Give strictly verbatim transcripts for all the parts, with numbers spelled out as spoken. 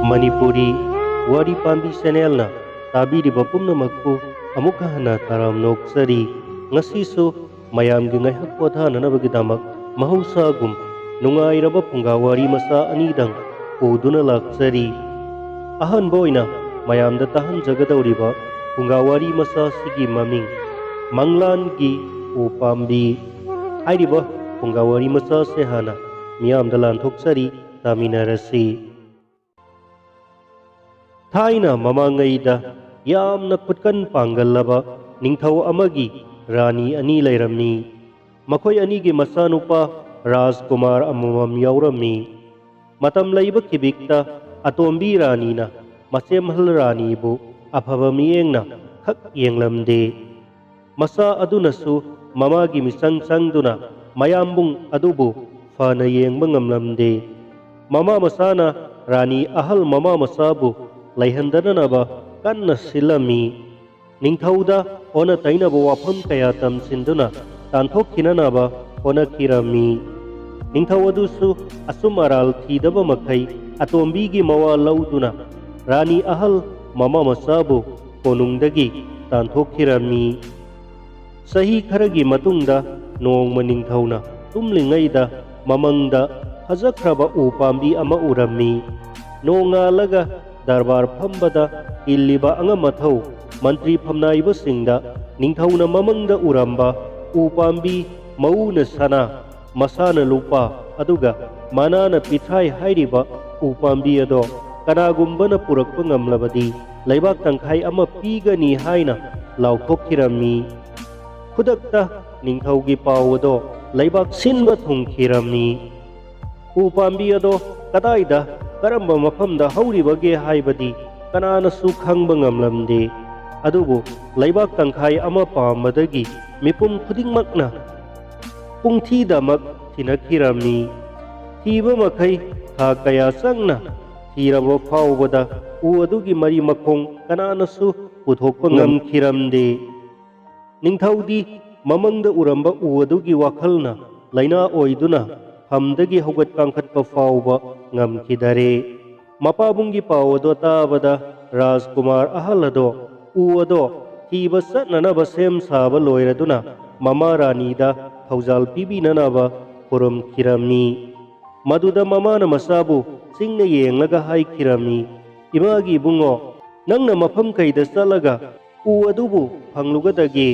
ꯃꯅꯤꯄꯨꯔꯤ ꯋꯥꯔꯤ ꯄꯥꯝꯕꯤ ꯆꯦꯅꯦꯜꯅ ꯇꯥꯕꯤꯔꯤꯕ ꯄꯨꯝꯅꯃꯛꯄꯨ ꯑꯃꯨꯛ ꯍꯟꯅ ꯇꯔꯥꯝꯅ ꯑꯣꯛꯆꯔꯤ꯫ ꯉꯁꯤꯁꯨ ꯃꯌꯥꯝꯒꯤ ꯉꯥꯏꯍꯥꯛ ꯄꯣꯊꯥꯅꯅꯕꯒꯤꯗꯃꯛ ꯃꯍꯧꯁꯥꯒꯨꯝ ꯅꯨꯡꯉꯥꯏꯔꯕ ꯐꯨꯡꯒꯥ ꯋꯥꯔꯤ ꯃꯆꯥ ꯑꯅꯤꯗꯪ ꯄꯨꯗꯨꯅ ꯂꯥꯛꯆꯔꯤ꯫ ꯑꯍꯥꯟꯕ ꯑꯣꯏꯅ ꯃꯌꯥꯝꯗ ꯇꯥꯍꯟꯖꯒꯗꯧꯔꯤꯕ ꯐꯨꯡꯒꯥ ꯋꯥꯔꯤ ꯃꯆꯥꯁꯤꯒꯤ ꯃꯃꯤꯡ ꯃꯪꯂꯥꯟꯒꯤ ꯎ ꯄꯥꯝꯕꯤ꯫ ꯍꯥꯏꯔꯤꯕ ꯐꯨꯡꯒꯥ ꯋꯥꯔꯤ ꯃꯆꯥꯁꯦ ꯍꯥꯟꯅ ꯃꯤꯌꯥꯝꯗ ꯂꯥꯟꯊꯣꯛꯆꯔꯤ, ꯇꯥꯃꯤꯟꯅꯔꯁꯤ꯫ ꯊꯥꯏꯅ ꯃꯃꯥꯡꯉꯩꯗ ꯌꯥꯝꯅ ꯈꯨꯠꯀꯟ ꯄꯥꯡꯒꯜꯂꯕ ꯅꯤꯡꯊꯧ ꯑꯃꯒꯤ ꯔꯥꯅꯤ ꯑꯅꯤ ꯂꯩꯔꯝꯃꯤ꯫ ꯃꯈꯣꯏ ꯑꯅꯤꯒꯤ ꯃꯆꯥꯅꯨꯄꯥ ꯔꯥꯖꯀꯨꯃꯥꯔ ꯑꯃꯃꯝ ꯌꯥꯎꯔꯝꯃꯤ꯫ ꯃꯇꯝ ꯂꯩꯕ ꯈꯤꯕꯤꯛꯇ ꯑꯇꯣꯝꯕꯤ ꯔꯥꯅꯤꯅ ꯃꯆꯦꯝꯍꯜ ꯔꯥꯅꯤꯕꯨ ꯑꯐꯕ ꯃꯤꯠꯌꯦꯡꯅ ꯈꯛ ꯌꯦꯡꯂꯝꯗꯦ꯫ ꯃꯆꯥ ꯑꯗꯨꯅꯁꯨ ꯃꯃꯥꯒꯤ ꯃꯤꯆꯪ ꯆꯪꯗꯨꯅ ꯃꯌꯥꯝꯕꯨꯡ ꯑꯗꯨꯕꯨ ꯐꯅ ꯌꯦꯡꯕ ꯉꯝꯂꯝꯗꯦ꯫ ꯃꯃꯥ ꯃꯆꯥꯅ ꯔꯥꯅꯤ ꯑꯍꯜ ꯃꯃꯥ ꯃꯆꯥꯕꯨ ꯂꯩꯍꯟꯗꯅꯅꯕ ꯀꯟꯅ ꯁꯤꯜꯂꯝꯃꯤ꯫ ꯅꯤꯡꯊꯧꯗ ꯑꯣꯟꯅ ꯇꯩꯅꯕ ꯋꯥꯐꯝ ꯀꯌꯥ ꯇꯝꯁꯤꯟꯗꯨꯅ ꯇꯥꯟꯊꯣꯛꯈꯤꯅꯅꯕ ꯍꯣꯠꯅꯈꯤꯔꯝꯃꯤ꯫ ꯅꯤꯡꯊꯧ ꯑꯗꯨꯁꯨ ꯑꯆꯨꯝ ꯑꯔꯥꯜ ꯊꯤꯗꯕ ꯃꯈꯩ ꯑꯇꯣꯝꯕꯤꯒꯤ ꯃꯋꯥ ꯂꯧꯗꯨꯅ ꯔꯥꯅꯤ ꯑꯍꯜ ꯃꯃꯥ ꯃꯆꯥꯕꯨ ꯀꯣꯅꯨꯡꯗꯒꯤ ꯇꯥꯟꯊꯣꯛꯈꯤꯔꯝꯃꯤ꯫ ꯆꯍꯤ ꯈꯔꯒꯤ ꯃꯇꯨꯡꯗ ꯅꯣꯡꯃ ꯅꯤꯡꯊꯧꯅ ꯇꯨꯝꯂꯤꯉꯩꯗ ꯃꯃꯪꯗ ꯐꯖꯈ꯭ꯔꯕ ꯎ ꯄꯥꯝꯕꯤ ꯑꯃ ꯎꯔꯝꯃꯤ꯫ ꯅꯣꯡꯉꯥꯜꯂꯒ ꯗꯔꯕꯥꯔ ꯐꯝꯕꯗ ꯏꯜꯂꯤꯕ ꯑꯉꯝ ꯑꯊꯧ ꯃꯟꯇ꯭ꯔꯤ ꯐꯝꯅꯥꯏꯕꯁꯤꯡꯗ ꯅꯤꯡꯊꯧꯅ ꯃꯃꯪꯗ ꯎꯔꯝꯕ ꯎ ꯄꯥꯝꯕꯤ ꯃꯎꯅ ꯁꯅꯥ, ꯃꯁꯥꯅ ꯂꯨꯄꯥ, ꯑꯗꯨꯒ ꯃꯅꯥꯅ ꯄꯤꯊ꯭ꯔꯥꯏ ꯍꯥꯏꯔꯤꯕ ꯎ ꯄꯥꯝꯕꯤ ꯑꯗꯣ ꯀꯅꯥꯒꯨꯝꯕꯅ ꯄꯨꯔꯛꯄ ꯉꯝꯂꯕꯗꯤ ꯂꯩꯕꯥꯛ ꯇꯪꯈꯥꯏ ꯑꯃ ꯄꯤꯒꯅꯤ ꯍꯥꯏꯅ ꯂꯥꯎꯊꯣꯛꯈꯤꯔꯝꯃꯤ꯫ ꯈꯨꯗꯛꯇ ꯅꯤꯡꯊꯧꯒꯤ ꯄꯥꯎ ꯑꯗꯣ ꯂꯩꯕꯥꯛ ꯁꯤꯟꯕ ꯊꯨꯡꯈꯤꯔꯝꯃꯤ꯫ ꯎ ꯄꯥꯝꯕꯤ ꯑꯗꯣ ꯀꯗꯥꯏꯗ, ꯀꯔꯝꯕ ꯃꯐꯝꯗ ꯍꯧꯔꯤꯕꯒꯦ ꯍꯥꯏꯕꯗꯤ ꯀꯅꯥꯅꯁꯨ ꯈꯪꯕ ꯉꯝꯂꯝꯗꯦ꯫ ꯑꯗꯨꯕꯨ ꯂꯩꯕꯥꯛ ꯇꯪꯈꯥꯏ ꯑꯃ ꯄꯥꯝꯕꯗꯒꯤ ꯃꯤꯄꯨꯝ ꯈꯨꯗꯤꯡꯃꯛꯅ ꯄꯨꯡꯊꯤꯗꯃꯛ ꯊꯤꯅꯈꯤꯔꯝꯃꯤ꯫ ꯊꯤꯕ ꯃꯈꯩ ꯊꯥ ꯀꯌꯥ ꯆꯪꯅ ꯊꯤꯔꯕ ꯐꯥꯎꯕꯗ ꯎ ꯑꯗꯨꯒꯤ ꯃꯔꯤ ꯃꯈꯣꯡ ꯀꯅꯥꯅꯁꯨ ꯄꯨꯊꯣꯛꯄ ꯉꯝꯈꯤꯔꯝꯗꯦ꯫ ꯅꯤꯡꯊꯧꯗꯤ ꯃꯃꯪꯗ ꯎꯔꯝꯕ ꯎ ꯑꯗꯨꯒꯤ ꯋꯥꯈꯜꯅ ꯂꯥꯏꯅꯥ ꯑꯣꯏꯗꯨꯅ ꯐꯝꯗꯒꯤ ꯍꯧꯒꯠ ꯀꯥꯡꯈꯠꯄ ꯐꯥꯎꯕ ꯉꯝꯈꯤꯗꯔꯦ꯫ ꯃꯄꯥꯕꯨꯡꯒꯤ ꯄꯥꯎ ꯑꯗꯣ ꯇꯥꯕꯗ ꯔꯥꯖꯀꯨꯃꯥꯔ ꯑꯍꯜ ꯑꯗꯣ ꯎ ꯑꯗꯣ ꯊꯤꯕ ꯆꯠꯅꯅꯕ ꯁꯦꯝ ꯁꯥꯕ ꯂꯣꯏꯔꯗꯨꯅ ꯃꯃꯥ ꯔꯥꯅꯤꯗ ꯊꯧꯖꯥꯜ ꯄꯤꯕꯤꯅꯅꯕ ꯈꯨꯔꯨꯝꯈꯤꯔꯝꯃꯤ꯫ ꯃꯗꯨꯗ ꯃꯃꯥꯅ ꯃꯆꯥꯕꯨ ꯆꯤꯡꯅ ꯌꯦꯡꯂꯒ ꯍꯥꯏꯈꯤꯔꯝꯃꯤ, "ꯏꯃꯥꯒꯤ ꯏꯕꯨꯡꯉꯣ, ꯅꯪꯅ ꯃꯐꯝ ꯀꯩꯗ ꯆꯠꯂꯒ ꯎ ꯑꯗꯨꯕꯨ ꯐꯪꯂꯨꯒꯗꯒꯦ?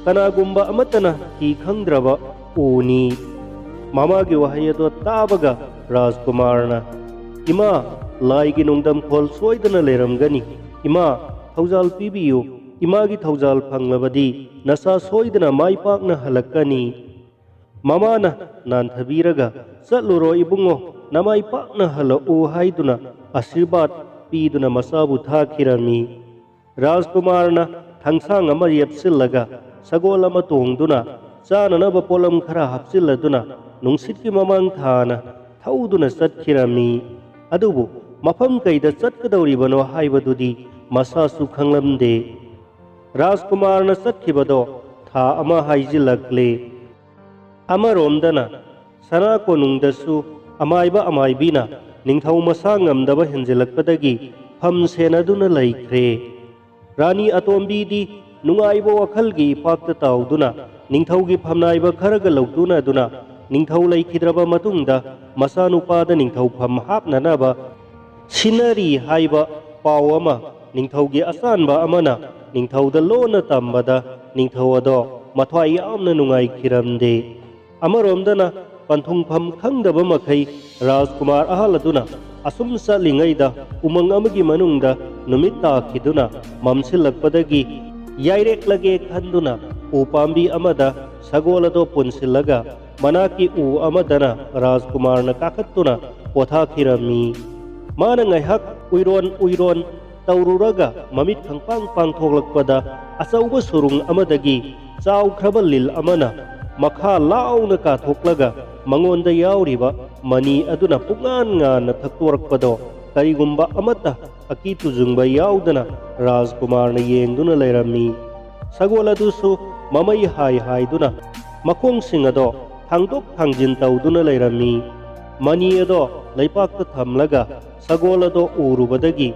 ꯀꯅꯥꯒꯨꯝꯕ ꯑꯃꯠꯇꯅ ꯊꯤ ꯈꯪꯗ꯭ꯔꯕ ꯎꯅꯤ꯫" ꯃꯃꯥꯒꯤ ꯋꯥꯍꯩ ꯑꯗꯣ ꯇꯥꯕꯒ ꯔꯥꯖꯀꯨꯃꯥꯔꯅ, "ꯏꯃꯥ, ꯂꯥꯏꯒꯤ ꯅꯣꯡꯗꯝꯈꯣꯜ ꯁꯣꯏꯗꯅ ꯂꯩꯔꯝꯒꯅꯤ꯫ ꯏꯃꯥ, ꯊꯧꯖꯥꯜ ꯄꯤꯕꯤꯌꯨ꯫ ꯏꯃꯥꯒꯤ ꯊꯧꯖꯥꯜ ꯐꯪꯂꯕꯗꯤ ꯅꯆꯥ ꯁꯣꯏꯗꯅ ꯃꯥꯏ ꯄꯥꯛꯅ ꯍꯜꯂꯛꯀꯅꯤ꯫" ꯃꯃꯥꯅ ꯅꯥꯟꯊꯕꯤꯔꯒ, "ꯆꯠꯂꯨꯔꯣ ꯏꯕꯨꯡꯉꯣ, ꯅꯃꯥꯏ ꯄꯥꯛꯅ ꯍꯜꯂꯛꯎ" ꯍꯥꯏꯗꯨꯅ ꯑꯥꯁꯤꯔꯕꯥꯗ ꯄꯤꯗꯨꯅ ꯃꯆꯥꯕꯨ ꯊꯥꯈꯤꯔꯝꯃꯤ꯫ ꯔꯥꯖꯀꯨꯃꯥꯔꯅ ꯊꯥꯡꯁꯥꯡ ꯑꯃ ꯌꯦꯞꯁꯤꯜꯂꯒ ꯁꯒꯣꯜ ꯑꯃ ꯇꯣꯡꯗꯨꯅ ꯆꯥꯅꯅꯕ ꯄꯣꯠꯂꯝ ꯈꯔ ꯍꯥꯞꯆꯤꯜꯂꯗꯨꯅ ꯅꯨꯡꯁꯤꯠꯀꯤ ꯃꯃꯥꯡ ꯊꯥꯅ ꯊꯧꯗꯨꯅ ꯆꯠꯈꯤꯔꯝꯃꯤ꯫ ꯑꯗꯨꯕꯨ ꯃꯐꯝ ꯀꯩꯗ ꯆꯠꯀꯗꯧꯔꯤꯕꯅꯣ ꯍꯥꯏꯕꯗꯨꯗꯤ ꯃꯁꯥꯁꯨ ꯈꯪꯂꯝꯗꯦ꯫ ꯔꯥꯖꯀꯨꯃꯥꯔꯅ ꯆꯠꯈꯤꯕꯗꯣ ꯊꯥ ꯑꯃ ꯍꯥꯏꯖꯤꯜꯂꯛꯂꯦ꯫ ꯑꯃꯔꯣꯝꯗꯅ ꯁꯅꯥ ꯀꯣꯅꯨꯡꯗꯁꯨ ꯑꯃꯥꯏꯕ ꯑꯃꯥꯏꯕꯤꯅ ꯅꯤꯡꯊꯧ ꯃꯁꯥ ꯉꯝꯗꯕ ꯍꯦꯟꯖꯤꯜꯂꯛꯄꯗꯒꯤ ꯐꯝ ꯁꯦꯟꯅꯗꯨꯅ ꯂꯩꯈ꯭ꯔꯦ꯫ ꯔꯥꯅꯤ ꯑꯇꯣꯝꯕꯤꯗꯤ ꯅꯨꯡꯉꯥꯏꯕ ꯋꯥꯈꯜꯒꯤ ꯏꯄꯥꯛꯇ ꯇꯥꯎꯗꯨꯅ ꯅꯤꯡꯊꯧꯒꯤ ꯐꯝꯅꯥꯏꯕ ꯈꯔꯒ ꯂꯧꯇꯨꯅꯗꯨꯅ ꯅꯤꯡꯊꯧ ꯂꯩꯈꯤꯗ꯭ꯔꯕ ꯃꯇꯨꯡꯗ ꯃꯆꯥꯅꯨꯄꯥꯗ ꯅꯤꯡꯊꯧ ꯐꯝ ꯍꯥꯞꯅꯅꯕ ꯁꯤꯟꯅꯔꯤ ꯍꯥꯏꯕ ꯄꯥꯎ ꯑꯃ ꯅꯤꯡꯊꯧꯒꯤ ꯑꯆꯥꯟꯕ ꯑꯃꯅ ꯅꯤꯡꯊꯧꯗ ꯂꯣꯟꯅ ꯇꯝꯕꯗ ꯅꯤꯡꯊꯧ ꯑꯗꯣ ꯃꯊ꯭ꯋꯥꯏ ꯌꯥꯝꯅ ꯅꯨꯡꯉꯥꯏꯈꯤꯔꯝꯗꯦ꯫ ꯑꯃꯔꯣꯝꯗꯅ ꯄꯟꯊꯨꯡꯐꯝ ꯈꯪꯗꯕ ꯃꯈꯩ ꯔꯥꯖꯀꯨꯃꯥꯔ ꯑꯍꯜ ꯑꯗꯨꯅ ꯑꯁꯨꯝ ꯆꯠꯂꯤꯉꯩꯗ ꯎꯃꯪ ꯑꯃꯒꯤ ꯃꯅꯨꯡꯗ ꯅꯨꯃꯤꯠ ꯇꯥꯈꯤꯗꯨꯅ ꯃꯝꯁꯤꯜꯂꯛꯄꯗꯒꯤ ꯌꯥꯏꯔꯦꯛꯂꯒꯦ ꯈꯟꯗꯨꯅ ꯎ ꯄꯥꯝꯕꯤ ꯑꯃꯗ ꯁꯒꯣꯜ ꯑꯗꯣ ꯄꯨꯟꯁꯤꯜꯂꯒ ꯃꯅꯥꯛꯀꯤ ꯎ ꯑꯃꯗꯅ ꯔꯥꯖꯀꯨꯃꯥꯔꯅ ꯀꯥꯈꯠꯇꯨꯅ ꯄꯣꯊꯥꯈꯤꯔꯝꯃꯤ꯫ ꯃꯥꯅ ꯉꯥꯏꯍꯥꯛ ꯎꯏꯔꯣꯟ ꯎꯏꯔꯣꯟ ꯇꯧꯔꯨꯔꯒ ꯃꯃꯤꯠ ꯈꯪꯄꯥꯡ ꯄꯥꯡꯊꯣꯛꯂꯛꯄꯗ ꯑꯆꯧꯕ ꯁꯨꯔꯨꯡ ꯑꯃꯗꯒꯤ ꯆꯥꯎꯈ꯭ꯔꯕ ꯂꯤꯜ ꯑꯃꯅ ꯃꯈꯥ ꯂꯥꯎꯅ ꯀꯥꯊꯣꯛꯂꯒ ꯃꯉꯣꯟꯗ ꯌꯥꯎꯔꯤꯕ ꯃꯅꯤ ꯑꯗꯨꯅ ꯄꯨꯡꯉꯥꯟ ꯉꯥꯟꯅ ꯊꯛꯇꯣꯔꯛꯄꯗꯣ ꯀꯔꯤꯒꯨꯝꯕ ꯑꯃꯠꯇ ꯑꯀꯤ ꯇꯨꯖꯨꯡꯕ ꯌꯥꯎꯗꯅ ꯔꯥꯖꯀꯨꯃꯥꯔꯅ ꯌꯦꯡꯗꯨꯅ ꯂꯩꯔꯝꯃꯤ꯫ ꯁꯒꯣꯜ ꯑꯗꯨꯁꯨ ꯃꯃꯩ ꯍꯥꯏ ꯍꯥꯏꯗꯨꯅ ꯃꯈꯣꯡꯁꯤꯡ ꯑꯗꯣ ꯊꯥꯡꯗꯣꯛ ꯊꯥꯡꯖꯤꯟ ꯇꯧꯗꯨꯅ ꯂꯩꯔꯝꯃꯤ꯫ ꯃꯅꯤ ꯑꯗꯣ ꯂꯩꯄꯥꯛꯇ ꯊꯝꯂꯒ ꯁꯒꯣꯜ ꯑꯗꯣ ꯎꯔꯨꯕꯗꯒꯤ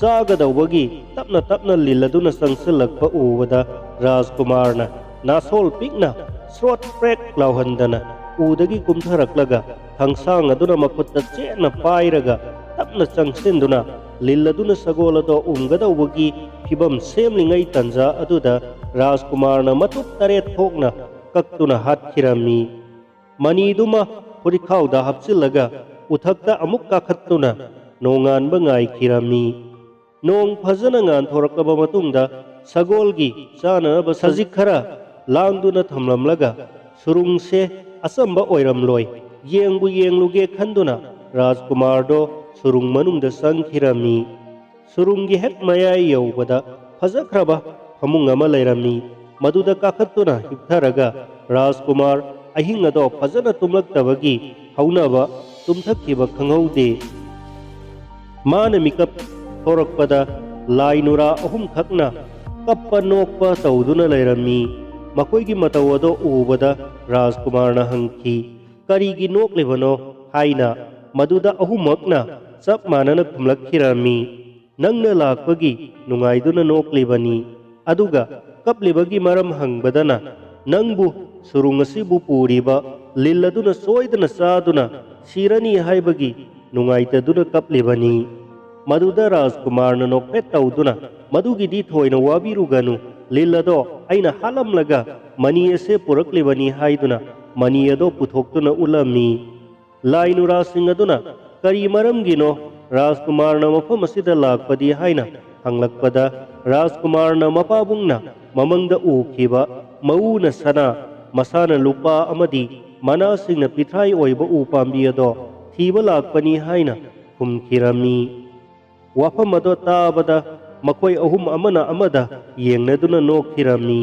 ꯆꯥꯒꯗꯧꯕꯒꯤ ꯇꯞꯅ ꯇꯞꯅ ꯂꯤꯜ ꯑꯗꯨꯅ ꯆꯪꯁꯤꯜꯂꯛꯄ ꯎꯕꯗ ꯔꯥꯖꯀꯨꯃꯥꯔꯅ ꯅꯥꯁꯣꯜ ꯄꯤꯛꯅ ꯁ꯭ꯔꯣꯠ ꯄ꯭ꯔꯦꯛ ꯂꯥꯎꯍꯟꯗꯅ ꯎꯗꯒꯤ ꯀꯨꯝꯊꯔꯛꯂꯒ ꯈꯪꯁꯥꯡ ꯑꯗꯨꯅ ꯃꯈꯨꯠꯇ ꯆꯦꯠꯅ ꯄꯥꯏꯔꯒ ꯇꯞꯅ ꯆꯪꯁꯤꯟꯗꯨꯅ ꯂꯤꯜ ꯑꯗꯨꯅ ꯁꯒꯣꯜ ꯑꯗꯣ ꯎꯝꯒꯗꯧꯕꯒꯤ ꯐꯤꯕꯝ ꯁꯦꯝꯂꯤꯉꯩ ꯇꯟꯖꯥ ꯑꯗꯨꯗ ꯔꯥꯖꯀꯨꯃꯥꯔꯅ ꯃꯇꯨꯞ ꯇꯔꯦꯠ ꯊꯣꯛꯅ ꯀꯛꯇꯨꯅ ꯍꯥꯠꯈꯤꯔꯝꯃꯤ꯫ ꯃꯅꯤꯗꯨꯃ ꯐꯨꯔꯤꯠꯈꯥꯎꯗ ꯍꯥꯞꯆꯤꯜꯂꯒ ꯎꯊꯛꯇ ꯑꯃꯨꯛ ꯀꯥꯈꯠꯇꯨꯅ ꯅꯣꯡꯉꯥꯟꯕ ꯉꯥꯏꯈꯤꯔꯝꯃꯤ꯫ ꯅꯣꯡ ꯐꯖꯅ ꯉꯥꯟꯊꯣꯔꯛꯂꯕ ꯃꯇꯨꯡꯗ ꯁꯒꯣꯜꯒꯤ ꯆꯥꯅꯅꯕ ꯁꯖꯤꯛ ꯈꯔ ꯂꯥꯡꯗꯨꯅ ꯊꯝꯂꯝꯂꯒ ꯁꯨꯔꯨꯡꯁꯦ ꯑꯆꯝꯕ ꯑꯣꯏꯔꯝꯂꯣꯏ, ꯌꯦꯡꯕꯨ ꯌꯦꯡꯂꯨꯒꯦ ꯈꯟꯗꯨꯅ ꯔꯥꯖꯀꯨꯃꯥꯔꯗꯣ ꯁꯨꯔꯨꯡ ꯃꯅꯨꯡꯗ ꯆꯪꯈꯤꯔꯝꯃꯤ꯫ ꯁꯨꯔꯨꯡꯒꯤ ꯍꯦꯛ ꯃꯌꯥꯏ ꯌꯧꯕꯗ ꯐꯖꯈ꯭ꯔꯕ ꯐꯃꯨꯡ ꯑꯃ ꯂꯩꯔꯝꯃꯤ꯫ ꯃꯗꯨꯗ ꯀꯥꯈꯠꯇꯨꯅ ꯍꯤꯞꯊꯔꯒ ꯔꯥꯖꯀꯨꯃꯥꯔ ꯑꯍꯤꯡ ꯑꯗꯣ ꯐꯖꯅ ꯇꯨꯝꯂꯛꯇꯕꯒꯤ ꯍꯧꯅꯕ ꯇꯨꯝꯊꯈꯤꯕ ꯈꯪꯍꯧꯗꯦ꯫ ꯃꯥꯅ ꯃꯤꯀꯞ ꯊꯣꯔꯛꯄꯗ ꯂꯥꯏ ꯅꯨꯔꯥ ꯑꯍꯨꯝꯈꯛꯅ ꯀꯞꯄ ꯅꯣꯛꯄ ꯇꯧꯗꯨꯅ ꯂꯩꯔꯝꯃꯤ꯫ ꯃꯈꯣꯏꯒꯤ ꯃꯇꯧ ꯑꯗꯣ ꯎꯕꯗ ꯔꯥꯖꯀꯨꯃꯥꯔꯅ ꯍꯪꯈꯤ, "ꯀꯔꯤꯒꯤ ꯅꯣꯛꯂꯤꯕꯅꯣ?" ꯍꯥꯏꯅ꯫ ꯃꯗꯨꯗ ꯑꯍꯨꯝꯃꯛꯅ ꯆꯞ ꯃꯥꯟꯅꯅ ꯈꯨꯝꯂꯛꯈꯤꯔꯝꯃꯤ, "ꯅꯪꯅ ꯂꯥꯛꯄꯒꯤ ꯅꯨꯡꯉꯥꯏꯗꯨꯅ ꯅꯣꯛꯂꯤꯕꯅꯤ"꯫ ꯑꯗꯨꯒ ꯀꯞꯂꯤꯕꯒꯤ ꯃꯔꯝ ꯍꯪꯕꯗꯅ, "ꯅꯪꯕꯨ ꯁꯨꯔꯨꯡ ꯑꯁꯤꯕꯨ ꯄꯨꯔꯤꯕ ꯂꯤꯜ ꯑꯗꯨꯅ ꯁꯣꯏꯗꯅ ꯆꯥꯗꯨꯅ ꯁꯤꯔꯅꯤ ꯍꯥꯏꯕꯒꯤ ꯅꯨꯡꯉꯥꯏꯇꯗꯨꯅ ꯀꯞꯂꯤꯕꯅꯤ"꯫ ꯃꯗꯨꯗ ꯔꯥꯖꯀꯨꯃꯥꯔꯅ ꯅꯣꯛꯐꯦꯠ ꯇꯧꯗꯨꯅ, "ꯃꯗꯨꯒꯤꯗꯤ ꯊꯣꯏꯅ ꯋꯥꯕꯤꯔꯨꯒꯅꯨ, ꯂꯤꯜ ꯑꯗꯣ ꯑꯩꯅ ꯍꯥꯠꯂꯝꯂꯒ ꯃꯅꯤ ꯑꯁꯦ ꯄꯨꯔꯛꯂꯤꯕꯅꯤ" ꯍꯥꯏꯗꯨꯅ ꯃꯅꯤ ꯑꯗꯣ ꯄꯨꯊꯣꯛꯇꯨꯅ ꯎꯠꯂꯝꯃꯤ꯫ ꯂꯥꯏ ꯅꯨꯔꯥꯁꯤꯡ ꯑꯗꯨꯅ ꯀꯔꯤ ꯃꯔꯝꯒꯤꯅꯣ ꯔꯥꯖꯀꯨꯃꯥꯔꯅ ꯃꯐꯝ ꯑꯁꯤꯗ ꯂꯥꯛꯄꯗꯤ ꯍꯥꯏꯅ ꯍꯪꯂꯛꯄꯗ, ꯔꯥꯖꯀꯨꯃꯥꯔꯅ ꯃꯄꯥꯕꯨꯡꯅ ꯃꯃꯪꯗ ꯎꯈꯤꯕ ꯃꯎꯅ ꯁꯅꯥ, ꯃꯁꯥꯅ ꯂꯨꯄꯥ ꯑꯃꯗꯤ ꯃꯅꯥꯁꯤꯡꯅ ꯄꯤꯊ꯭ꯔꯥꯏ ꯑꯣꯏꯕ ꯎ ꯄꯥꯝꯕꯤ ꯑꯗꯣ ꯊꯤꯕ ꯂꯥꯛꯄꯅꯤ ꯍꯥꯏꯅ ꯈꯨꯝꯈꯤꯔꯝꯃꯤ꯫ ꯋꯥꯐꯝ ꯑꯗꯣ ꯇꯥꯕꯗ ꯃꯈꯣꯏ ꯑꯍꯨꯝ ꯑꯃꯅ ꯑꯃꯗ ꯌꯦꯡꯅꯗꯨꯅ ꯅꯣꯛꯈꯤꯔꯝꯃꯤ꯫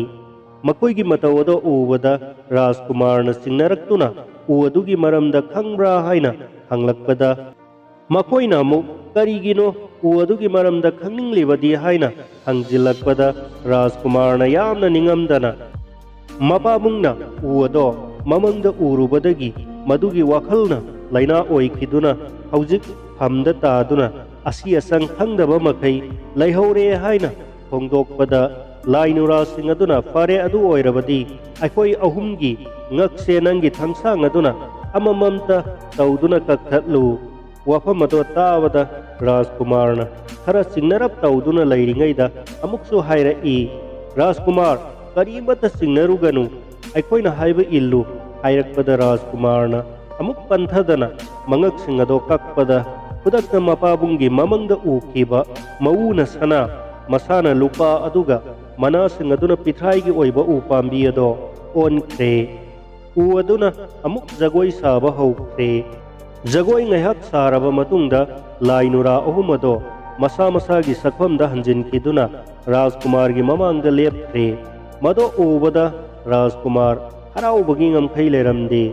ꯃꯈꯣꯏꯒꯤ ꯃꯇꯧ ꯑꯗꯣ ꯎꯕꯗ ꯔꯥꯖꯀꯨꯃꯥꯔꯅ ꯆꯤꯡꯅꯔꯛꯇꯨꯅ ꯎ ꯑꯗꯨꯒꯤ ꯃꯔꯝꯗ ꯈꯪꯕ꯭ꯔꯥ ꯍꯥꯏꯅ ꯍꯪꯂꯛꯄꯗ, ꯃꯈꯣꯏꯅ ꯑꯃꯨꯛ ꯀꯔꯤꯒꯤꯅꯣ ꯎ ꯑꯗꯨꯒꯤ ꯃꯔꯝꯗ ꯈꯪꯅꯤꯡꯂꯤꯕꯗꯤ ꯍꯥꯏꯅ ꯍꯪꯖꯤꯜꯂꯛꯄꯗ, ꯔꯥꯖꯀꯨꯃꯥꯔꯅ ꯌꯥꯝꯅ ꯅꯤꯡꯉꯝꯗꯅ, ꯃꯄꯥꯕꯨꯡꯅ ꯎ ꯑꯗꯣ ꯃꯃꯪꯗ ꯎꯔꯨꯕꯗꯒꯤ ꯃꯗꯨꯒꯤ ꯋꯥꯈꯜꯅ ꯂꯥꯏꯅꯥ ꯑꯣꯏꯈꯤꯗꯨꯅ ꯍꯧꯖꯤꯛ ꯐꯝꯗ ꯇꯥꯗꯨꯅ ꯑꯁꯤ ꯑꯁꯪ ꯈꯪꯗꯕ ꯃꯈꯩ ꯂꯩꯍꯧꯔꯦ ꯍꯥꯏꯅ ꯐꯣꯡꯗꯣꯛꯄꯗ, ꯂꯥꯏ ꯅꯨꯔꯥꯁꯤꯡ ꯑꯗꯨꯅ, "ꯐꯔꯦ, ꯑꯗꯨ ꯑꯣꯏꯔꯕꯗꯤ ꯑꯩꯈꯣꯏ ꯑꯍꯨꯝꯒꯤ ꯉꯛꯁꯦ ꯅꯪꯒꯤ ꯊꯥꯡꯁꯥꯡ ꯑꯗꯨꯅ ꯑꯃꯃꯝꯇ ꯇꯧꯗꯨꯅ ꯀꯛꯊꯠꯂꯨ"꯫ ꯋꯥꯐꯝ ꯑꯗꯣ ꯇꯥꯕꯗ ꯔꯥꯖꯀꯨꯃꯥꯔꯅ ꯈꯔ ꯆꯤꯡꯅꯔꯞ ꯇꯧꯗꯨꯅ ꯂꯩꯔꯤꯉꯩꯗ ꯑꯃꯨꯛꯁꯨ ꯍꯥꯏꯔꯛꯏ, "ꯔꯥꯖꯀꯨꯃꯥꯔ, ꯀꯔꯤꯃꯠꯇ ꯆꯤꯡꯅꯔꯨꯒꯅꯨ, ꯑꯩꯈꯣꯏꯅ ꯍꯥꯏꯕ ꯏꯜꯂꯨ" ꯍꯥꯏꯔꯛꯄꯗ ꯔꯥꯖꯀꯨꯃꯥꯔꯅ ꯑꯃꯨꯛ ꯄꯟꯊꯗꯅ ꯃꯉꯛꯁꯤꯡ ꯑꯗꯣ ꯀꯛꯄꯗ, ꯈꯨꯗꯛꯇ ꯃꯄꯥꯕꯨꯡꯒꯤ ꯃꯃꯪꯗ ꯎꯈꯤꯕ ꯃꯎꯅ ꯁꯅꯥ, ꯃꯁꯥꯅ ꯂꯨꯄꯥ ꯑꯗꯨꯒ ꯃꯅꯥꯁꯤꯡ ꯑꯗꯨꯅ ꯄꯤꯊ꯭ꯔꯥꯏꯒꯤ ꯑꯣꯏꯕ ꯎ ꯄꯥꯝꯕꯤ ꯑꯗꯣ ꯑꯣꯟꯈ꯭ꯔꯦ꯫ ꯎ ꯑꯗꯨꯅ ꯑꯃꯨꯛ ꯖꯒꯣꯏ ꯁꯥꯕ ꯍꯧꯈ꯭ꯔꯦ꯫ ꯖꯒꯣꯏ ꯉꯥꯏꯍꯥꯛ ꯁꯥꯔꯕ ꯃꯇꯨꯡꯗ ꯂꯥꯏ ꯅꯨꯔꯥ ꯑꯍꯨꯝ ꯑꯗꯣ ꯃꯁꯥ ꯃꯁꯥꯒꯤ ꯁꯛꯐꯝꯗ ꯍꯟꯖꯤꯟꯈꯤꯗꯨꯅ ꯔꯥꯖꯀꯨꯃꯥꯔꯒꯤ ꯃꯃꯥꯡꯗ ꯂꯦꯞꯈ꯭ꯔꯦ꯫ ꯃꯗꯣ ꯎꯕꯗ ꯔꯥꯖꯀꯨꯃꯥꯔ ꯍꯔꯥꯎꯕꯒꯤ ꯉꯝꯈꯩ ꯂꯩꯔꯝꯗꯦ꯫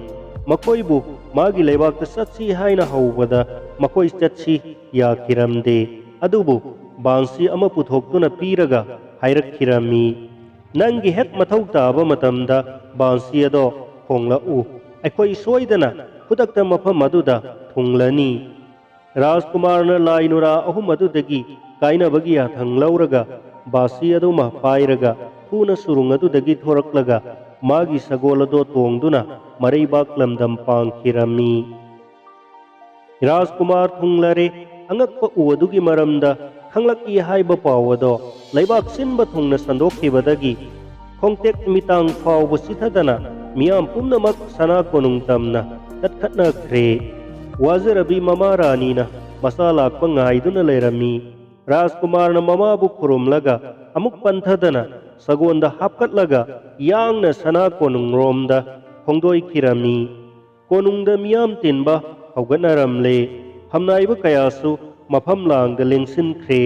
ꯃꯈꯣꯏꯕꯨ ꯃꯥꯒꯤ ꯂꯩꯕꯥꯛꯇ ꯆꯠꯁꯤ ꯍꯥꯏꯅ ꯍꯧꯕꯗ ꯃꯈꯣꯏ ꯆꯠꯁꯤ ꯌꯥꯈꯤꯔꯝꯗꯦ꯫ ꯑꯗꯨꯕꯨ ꯕꯥꯟꯁꯤ ꯑꯃ ꯄꯨꯊꯣꯛꯇꯨꯅ ꯄꯤꯔꯒ ꯍꯥꯏꯔꯛꯈꯤꯔꯝꯃꯤ, "ꯅꯪꯒꯤ ꯍꯦꯛ ꯃꯊꯧ ꯇꯥꯕ ꯃꯇꯝꯗ ꯕꯥꯟꯁꯤ ꯑꯗꯣ ꯈꯣꯡꯂꯛꯎ꯫ ꯑꯩꯈꯣꯏ ꯁꯣꯏꯗꯅ ꯈꯨꯗꯛꯇ ꯃꯐꯝ ꯑꯗꯨꯗ ꯊꯨꯡꯂꯅꯤ"꯫ ꯔꯥꯖꯀꯨꯃꯥꯔꯅ ꯂꯥꯏ ꯅꯨꯔꯥ ꯑꯍꯨꯝ ꯑꯗꯨꯗꯒꯤ ꯀꯥꯏꯅꯕꯒꯤ ꯌꯥꯊꯪ ꯂꯧꯔꯒ ꯕꯥꯁꯤ ꯑꯗꯨꯃ ꯄꯥꯏꯔꯒ ꯊꯨꯅ ꯁꯨꯔꯨꯡ ꯑꯗꯨꯗꯒꯤ ꯊꯣꯔꯛꯂꯒ ꯃꯥꯒꯤ ꯁꯒꯣꯜ ꯑꯗꯣ ꯇꯣꯡꯗꯨꯅ ꯃꯔꯩꯕꯥꯛ ꯂꯝꯗꯝ ꯄꯥꯡꯈꯤꯔꯝꯃꯤ꯫ ꯔꯥꯖꯀꯨꯃꯥꯔ ꯊꯨꯡꯂꯔꯦ꯫ ꯑꯉꯛꯄ ꯎ ꯑꯗꯨꯒꯤ ꯃꯔꯝꯗ ꯈꯪꯂꯛꯏ ꯍꯥꯏꯕ ꯄꯥꯎ ꯑꯗꯣ ꯂꯩꯕꯥꯛ ꯁꯤꯟꯕ ꯊꯨꯡꯅ ꯁꯟꯗꯣꯛꯈꯤꯕꯗꯒꯤ ꯈꯣꯡꯇꯦꯛ ꯅꯨꯃꯤꯗꯥꯡ ꯐꯥꯎꯕ ꯆꯤꯊꯗꯅ ꯃꯤꯌꯥꯝ ꯄꯨꯝꯅꯃꯛ ꯁꯅꯥ ꯀꯣꯅꯨꯡ ꯇꯝꯅ ꯆꯠꯈꯠꯅꯈ꯭ꯔꯦ꯫ ꯋꯥꯖꯔꯕꯤ ꯃꯃꯥ ꯔꯥꯅꯤꯅ ꯃꯆꯥ ꯂꯥꯛꯄ ꯉꯥꯏꯗꯨꯅ ꯂꯩꯔꯝꯃꯤ꯫ ꯔꯥꯖꯀꯨꯃꯥꯔꯅ ꯃꯃꯥꯕꯨ ꯈꯨꯔꯨꯝꯂꯒ ꯑꯃꯨꯛ ꯄꯟꯊꯗꯅ ꯁꯒꯣꯜꯗ ꯍꯥꯞꯀꯠꯂꯒ ꯌꯥꯡꯅ ꯁꯅꯥ ꯀꯣꯅꯨꯡꯔꯣꯝꯗ ꯈꯣꯡꯗꯣꯏꯈꯤꯔꯝꯃꯤ꯫ ꯀꯣꯅꯨꯡꯗ ꯃꯤꯌꯥꯝ ꯇꯤꯟꯕ ꯍꯧꯒꯠꯅꯔꯝꯂꯦ꯫ ꯐꯝꯅꯥꯏꯕ ꯀꯌꯥꯁꯨ ꯃꯐꯝ ꯂꯥꯡꯗ ꯂꯦꯡꯁꯤꯟꯈ꯭ꯔꯦ꯫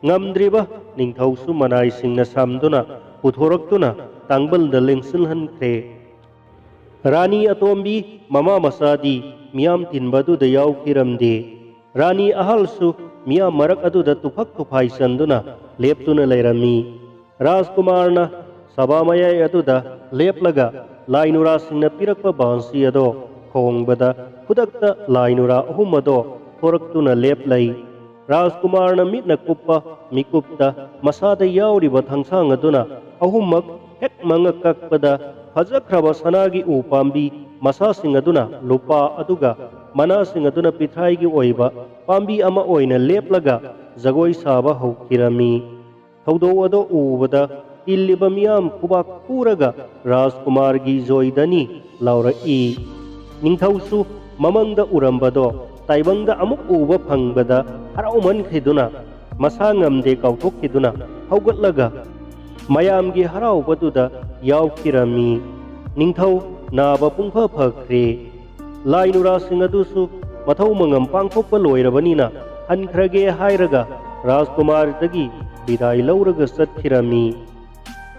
ꯉꯝꯗ꯭ꯔꯤꯕ ꯅꯤꯡꯊꯧꯁꯨ ꯃꯅꯥꯏꯁꯤꯡꯅ ꯁꯝꯗꯨꯅ ꯄꯨꯊꯣꯔꯛꯇꯨꯅ ꯇꯥꯡꯕꯜꯗ ꯂꯦꯡꯁꯤꯜꯍꯟꯈ꯭ꯔꯦ꯫ ꯔꯥꯅꯤ ꯑꯇꯣꯝꯕꯤ ꯃꯃꯥ ꯃꯆꯥꯗꯤ ꯃꯤꯌꯥꯝ ꯇꯤꯟꯕꯗꯨꯗ ꯌꯥꯎꯈꯤꯔꯝꯗꯦ꯫ ꯔꯥꯅꯤ ꯑꯍꯜꯁꯨ ꯃꯤꯌꯥꯝ ꯃꯔꯛ ꯑꯗꯨꯗ ꯇꯨꯐꯛ ꯇꯨꯐꯥꯏ ꯆꯟꯗꯨꯅ ꯂꯦꯞꯇꯨꯅ ꯂꯩꯔꯝꯃꯤ꯫ ꯔꯥꯖꯀꯨꯃꯥꯔꯅ ꯁꯚꯥ ꯃꯌꯥꯏ ꯑꯗꯨꯗ ꯂꯦꯞꯂꯒ ꯂꯥꯏ ꯅꯨꯔꯥꯁꯤꯡꯅ ꯄꯤꯔꯛꯄ ꯕꯥꯟꯁꯤ ꯑꯗꯣ ꯈꯣꯡꯕꯗ ꯈꯨꯗꯛꯇ ꯂꯥꯏꯅꯨꯔꯥ ꯑꯍꯨꯝ ꯑꯗꯣ ꯊꯣꯔꯛꯇꯨꯅ ꯂꯦꯞꯂꯩ꯫ ꯔꯥꯖꯀꯨꯃꯥꯔꯅ ꯃꯤꯠꯅ ꯀꯨꯞꯄ ꯃꯤꯀꯨꯞꯇ ꯃꯁꯥꯗ ꯌꯥꯎꯔꯤꯕ ꯊꯥꯡꯁꯥꯡ ꯑꯗꯨꯅ ꯑꯍꯨꯝꯃꯛ ꯍꯦꯛ ꯃꯉꯛ ꯀꯛꯄꯗ ꯐꯖꯈ꯭ꯔꯕ ꯁꯅꯥꯒꯤ ꯎ ꯄꯥꯝꯕꯤ ꯃꯁꯥꯁꯤꯡ ꯑꯗꯨꯅ ꯂꯨꯄꯥ ꯑꯗꯨꯒ ꯃꯅꯥꯁꯤꯡ ꯑꯗꯨꯅ ꯄꯤꯊ꯭ꯔꯥꯏꯒꯤ ꯑꯣꯏꯕ ꯄꯥꯝꯕꯤ ꯑꯃ ꯑꯣꯏꯅ ꯂꯦꯞꯂꯒ ꯖꯒꯣꯏ ꯁꯥꯕ ꯍꯧꯈꯤꯔꯝꯃꯤ꯫ ꯊꯧꯗꯣꯛ ꯑꯗꯨ ꯎꯕꯗ ꯇꯤꯜꯂꯤꯕ ꯃꯤꯌꯥꯝ ꯈꯨꯕꯥꯛ ꯈꯨꯔꯒ ꯔꯥꯖꯀꯨꯃꯥꯔꯒꯤ ꯖꯣꯏꯗꯅꯤ ꯂꯥꯎꯔꯛꯏ꯫ ꯅꯤꯡꯊꯧꯁꯨ ꯃꯃꯪꯗ ꯎꯔꯝꯕꯗꯣ ꯇꯥꯏꯕꯪꯗ ꯑꯃꯨꯛ ꯎꯕ ꯐꯪꯕꯗ ꯍꯔꯥꯎꯃꯟꯈꯤꯗꯨꯅ ꯃꯁꯥ ꯉꯝꯗꯦ ꯀꯥꯎꯊꯣꯛꯈꯤꯗꯨꯅ ꯍꯧꯒꯠꯂꯒ ꯃꯌꯥꯝꯒꯤ ꯍꯔꯥꯎꯕꯗꯨꯗ ꯌꯥꯎꯈꯤꯔꯝꯃꯤ꯫ ꯅꯤꯡꯊꯧ ꯅꯥꯕ ꯄꯨꯡꯐ ꯐꯈ꯭ꯔꯦ꯫ ꯂꯥꯏ ꯅꯨꯔꯥꯁꯤꯡ ꯑꯗꯨꯁꯨ ꯃꯊꯧ ꯃꯉꯝ ꯄꯥꯡꯊꯣꯛꯄ ꯂꯣꯏꯔꯕꯅꯤꯅ ꯍꯟꯈ꯭ꯔꯒꯦ ꯍꯥꯏꯔꯒ ꯔꯥꯖꯀꯨꯃꯥꯔꯗꯒꯤ ꯕꯤꯗꯥꯏ ꯂꯧꯔꯒ ꯆꯠꯈꯤꯔꯝꯃꯤ꯫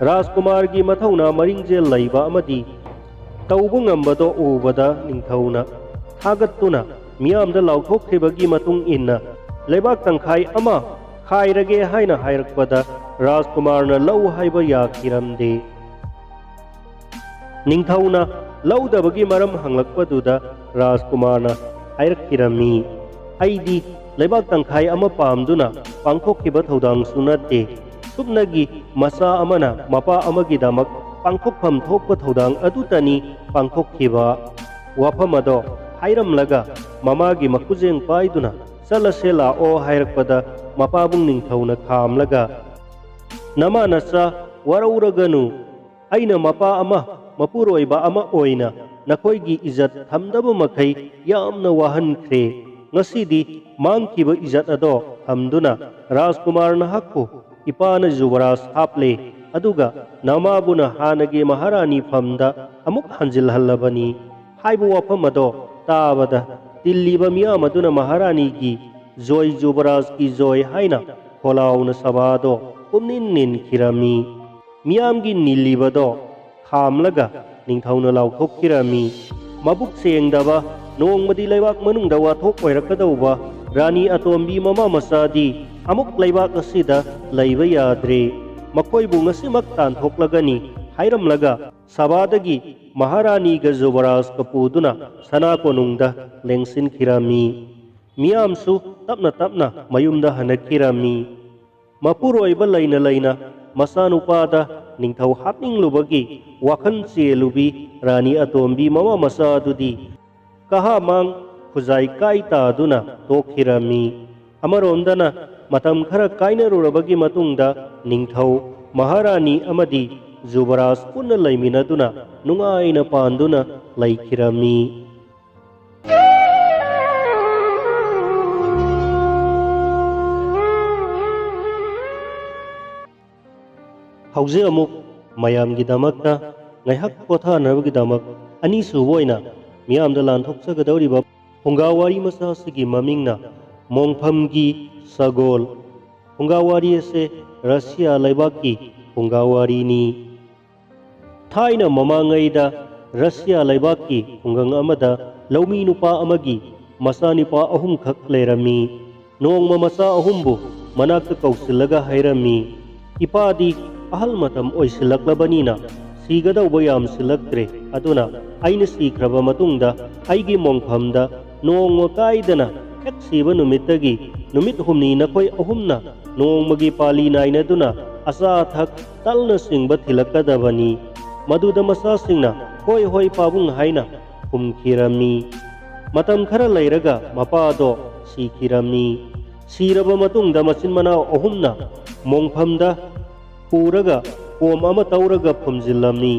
ꯔꯥꯖꯀꯨꯃꯥꯔꯒꯤ ꯃꯊꯧꯅꯥ ꯃꯔꯤꯡꯖꯦꯜ ꯂꯩꯕ ꯑꯃꯗꯤ ꯇꯧꯕ ꯉꯝꯕꯗꯣ ꯎꯕꯗ ꯅꯤꯡꯊꯧꯅ ꯊꯥꯒꯠꯇꯨꯅ ꯃꯤꯌꯥꯝꯗ ꯂꯥꯎꯊꯣꯛꯈ꯭ꯔꯤꯕꯒꯤ ꯃꯇꯨꯡ ꯏꯟꯅ ꯂꯩꯕꯥꯛ ꯇꯪꯈꯥꯏ ꯑꯃ ꯈꯥꯏꯔꯒꯦ ꯍꯥꯏꯅ ꯍꯥꯏꯔꯛꯄꯗ ꯔꯥꯖꯀꯨꯃꯥꯔꯅ ꯂꯧ ꯍꯥꯏꯕ ꯌꯥꯈꯤꯔꯝꯗꯦ꯫ ꯅꯤꯡꯊꯧꯅ ꯂꯧꯗꯕꯒꯤ ꯃꯔꯝ ꯍꯪꯂꯛꯄꯗꯨꯗ ꯔꯥꯖꯀꯨꯃꯥꯔꯅ ꯍꯥꯏꯔꯛꯈꯤꯔꯝꯃꯤ, "ꯑꯩꯗꯤ ꯂꯩꯕꯥꯛ ꯇꯪꯈꯥꯏ ꯑꯃ ꯄꯥꯝꯗꯨꯅ ꯄꯥꯡꯊꯣꯛꯈꯤꯕ ꯊꯧꯗꯥꯡꯁꯨ ꯅꯠꯇꯦ꯫ ꯁꯨꯞꯅꯒꯤ ꯃꯆꯥ ꯑꯃꯅ ꯃꯄꯥ ꯑꯃꯒꯤꯗꯃꯛ ꯄꯥꯡꯊꯣꯛꯐꯝ ꯊꯣꯛꯄ ꯊꯧꯗꯥꯡ ꯑꯗꯨꯇꯅꯤ ꯄꯥꯡꯊꯣꯛꯈꯤꯕ꯫" ꯋꯥꯐꯝ ꯑꯗꯣ ꯍꯥꯏꯔꯝꯂꯒ ꯃꯃꯥꯒꯤ ꯃꯈꯨꯖꯦꯡ ꯄꯥꯏꯗꯨꯅ "ꯆꯠꯂꯁꯦ ꯂꯥꯛꯑꯣ" ꯍꯥꯏꯔꯛꯄꯗ ꯃꯄꯥꯕꯨꯡ ꯅꯤꯡꯊꯧꯅ ꯈꯥꯝꯂꯒ, "ꯅꯃꯥ ꯅꯆꯥ ꯋꯥꯔꯧꯔꯒꯅꯨ꯫ ꯑꯩꯅ ꯃꯄꯥ ꯑꯃ, ꯃꯄꯨꯔꯣꯏꯕ ꯑꯃ ꯑꯣꯏꯅ ꯅꯈꯣꯏꯒꯤ ꯏꯖꯠ ꯊꯝꯗꯕ ꯃꯈꯩ ꯌꯥꯝꯅ ꯋꯥꯍꯟꯈ꯭ꯔꯦ꯫ ꯉꯁꯤꯗꯤ ꯃꯥꯡꯈꯤꯕ ꯏꯖꯠ ꯑꯗꯣ ꯊꯝꯗꯨꯅ ꯔꯥꯖꯀꯨꯃꯥꯔ ꯅꯍꯥꯛꯄꯨ ꯏꯄꯥꯅ ꯖꯨꯕꯔꯥꯖ ꯍꯥꯞꯂꯦ, ꯑꯗꯨꯒ ꯅꯃꯥꯕꯨꯅ ꯍꯥꯟꯅꯒꯤ ꯃꯍꯥꯔꯥꯅꯤ ꯐꯝꯗ ꯑꯃꯨꯛ ꯍꯟꯖꯤꯜꯍꯜꯂꯕꯅꯤ" ꯍꯥꯏꯕ ꯋꯥꯐꯝ ꯑꯗꯣ ꯇꯥꯕꯗ ꯇꯤꯜꯂꯤꯕ ꯃꯤꯌꯥꯝ ꯑꯗꯨꯅ ꯃꯍꯥꯔꯥꯅꯤꯒꯤ "ꯖꯣꯏ ꯖꯨꯕꯔꯥꯖꯀꯤ ꯖꯣꯏ" ꯍꯥꯏꯅ ꯈꯣꯂꯥꯎꯅ ꯁꯚꯥꯗꯣ ꯄꯨꯝꯅꯤꯟ ꯅꯤꯟꯈꯤꯔꯝꯃꯤ꯫ ꯃꯤꯌꯥꯝꯒꯤ ꯅꯤꯜꯂꯤꯕꯗꯣ ꯈꯥꯝꯂꯒ ꯅꯤꯡꯊꯧꯅ ꯂꯥꯎꯊꯣꯛꯈꯤꯔꯝꯃꯤ, "ꯃꯕꯨꯛ ꯁꯦꯡꯗꯕ, ꯅꯣꯡꯃꯗꯤ ꯂꯩꯕꯥꯛ ꯃꯅꯨꯡꯗ ꯋꯥꯊꯣꯛ ꯑꯣꯏꯔꯛꯀꯗꯧꯕ ꯔꯥꯅꯤ ꯑꯇꯣꯝꯕꯤ ꯃꯃꯥ ꯃꯆꯥꯗꯤ ꯑꯃꯨꯛ ꯂꯩꯕꯥꯛ ꯑꯁꯤꯗ ꯂꯩꯕ ꯌꯥꯗ꯭ꯔꯦ꯫ ꯃꯈꯣꯏꯕꯨ ꯉꯁꯤꯃꯛ ꯇꯥꯟꯊꯣꯛꯂꯒꯅꯤ꯫ ꯍꯥꯏꯔꯝꯂꯒ ꯁꯚꯥꯗꯒꯤ ꯃꯍꯥꯔꯥꯅꯤꯒ ꯖꯨꯕꯔꯥꯖꯀ ꯄꯨꯗꯨꯅ ꯁꯅꯥ ꯀꯣꯅꯨꯡꯗ ꯂꯦꯡꯁꯤꯟꯈꯤꯔꯝꯃꯤ꯫ ꯃꯤꯌꯥꯝꯁꯨ ꯇꯞꯅ ꯇꯞꯅ ꯃꯌꯨꯝꯗ ꯍꯟꯅꯈꯤꯔꯝꯃꯤ꯫ ꯃꯄꯨꯔꯣꯏꯕ ꯂꯩꯅ ꯂꯩꯅ ꯃꯆꯥꯅꯨꯄꯥꯗ ꯅꯤꯡꯊꯧ ꯍꯥꯞꯅꯤꯡꯂꯨꯕꯒꯤ ꯋꯥꯈꯜ ꯆꯦꯜꯂꯨꯕꯤ ꯔꯥꯅꯤ ꯑꯇꯣꯝꯕꯤ ꯃꯃꯥ ꯃꯆꯥ ꯑꯗꯨꯗꯤ ꯀꯍꯥꯃꯥꯡ ꯈꯨꯖꯥꯏ ꯀꯥꯏ ꯇꯥꯗꯨꯅ ꯇꯣꯛꯈꯤꯔꯝꯃꯤ꯫ ꯑꯃꯔꯣꯝꯗꯅ ꯃꯇꯝ ꯈꯔ ꯀꯥꯏꯅꯔꯨꯔꯕꯒꯤ ꯃꯇꯨꯡꯗ ꯅꯤꯡꯊꯧ, ꯃꯍꯥꯔꯥꯅꯤ ꯑꯃꯗꯤ ꯖꯨꯕꯔꯥꯖ ꯄꯨꯟꯅ ꯂꯩꯃꯤꯟꯅꯗꯨꯅ ꯅꯨꯡꯉꯥꯏꯅ ꯄꯥꯟꯗꯨꯅ ꯂꯩꯈꯤꯔꯝꯃꯤ꯫ ꯍꯧꯖꯤꯛ ꯑꯃꯨꯛ ꯃꯌꯥꯝꯒꯤꯗꯃꯛꯇ ꯉꯥꯏꯍꯥꯛ ꯄꯣꯊꯥꯅꯕꯒꯤꯗꯃꯛ ꯑꯅꯤꯁꯨꯕ ꯑꯣꯏꯅ ꯃꯤꯌꯥꯝꯗ ꯂꯥꯟꯊꯣꯛꯆꯒꯗꯧꯔꯤꯕ ꯐꯨꯡꯒꯥ ꯋꯥꯔꯤ ꯃꯆꯥ ꯑꯁꯤꯒꯤ ꯃꯃꯤꯡꯅ ꯃꯣꯡꯐꯝꯒꯤ ꯁꯒꯣꯜ꯫ ꯐꯨꯡꯒꯥ ꯋꯥꯔꯤ ꯑꯁꯤ ꯔꯁꯤꯌꯥ ꯂꯩꯕꯥꯛꯀꯤ ꯐꯨꯡꯒꯥ ꯋꯥꯔꯤꯅꯤ꯫ ꯊꯥꯏꯅ ꯃꯃꯥꯡꯉꯩꯗ ꯔꯁꯤꯌꯥ ꯂꯩꯕꯥꯛꯀꯤ ꯈꯨꯡꯒꯪ ꯑꯃꯗ ꯂꯧꯃꯤ ꯅꯨꯄꯥ ꯑꯃꯒꯤ ꯃꯆꯥꯅꯨꯄꯥ ꯑꯍꯨꯝꯈꯛ ꯂꯩꯔꯝꯃꯤ꯫ ꯅꯣꯡꯃ ꯃꯆꯥ ꯑꯍꯨꯝꯕꯨ ꯃꯅꯥꯛꯇ ꯀꯧꯁꯤꯜꯂꯒ ꯍꯥꯏꯔꯝꯃꯤ, "ꯏꯄꯥꯗꯤ ꯑꯍꯜ ꯃꯇꯝ ꯑꯣꯏꯁꯤꯜꯂꯛꯂꯕꯅꯤꯅ ꯁꯤꯒꯗꯧꯕ ꯌꯥꯝꯁꯤꯜꯂꯛꯇ꯭ꯔꯦ, ꯑꯗꯨꯅ ꯑꯩꯅ ꯁꯤꯈ꯭ꯔꯕ ꯃꯇꯨꯡꯗ ꯑꯩꯒꯤ ꯃꯣꯡꯐꯝꯗ ꯅꯣꯡꯃ ꯀꯥꯏꯗꯅ ꯍꯦꯛ ꯁꯤꯕ ꯅꯨꯃꯤꯠꯇꯒꯤ ꯅꯨꯃꯤꯠ ꯍꯨꯝꯅꯤ ꯅꯈꯣꯏ ꯑꯍꯨꯝꯅ ꯅꯣꯡꯃꯒꯤ ꯄꯥꯂꯤ ꯅꯥꯏꯅꯗꯨꯅ ꯑꯆꯥ ꯑꯊꯛ, ꯇꯜꯅꯆꯤꯡꯕ ꯊꯤꯜꯂꯛꯀꯗꯕꯅꯤ꯫" ꯃꯗꯨꯗ ꯃꯆꯥꯁꯤꯡꯅ "ꯍꯣꯏ ꯍꯣꯏ ꯄꯥꯕꯨꯡ" ꯍꯥꯏꯅ ꯈꯨꯝꯈꯤꯔꯝꯃꯤ꯫ ꯃꯇꯝ ꯈꯔ ꯂꯩꯔꯒ ꯃꯄꯥꯗꯣ ꯁꯤꯈꯤꯔꯝꯃꯤ꯫ ꯁꯤꯔꯕ ꯃꯇꯨꯡꯗ ꯃꯆꯤꯟ ꯃꯅꯥꯎ ꯑꯍꯨꯝꯅ ꯃꯣꯡꯐꯝꯗ ꯄꯨꯔꯒ ꯀꯣꯝ ꯑꯃ ꯇꯧꯔꯒ ꯐꯨꯝꯖꯤꯜꯂꯝꯃꯤ꯫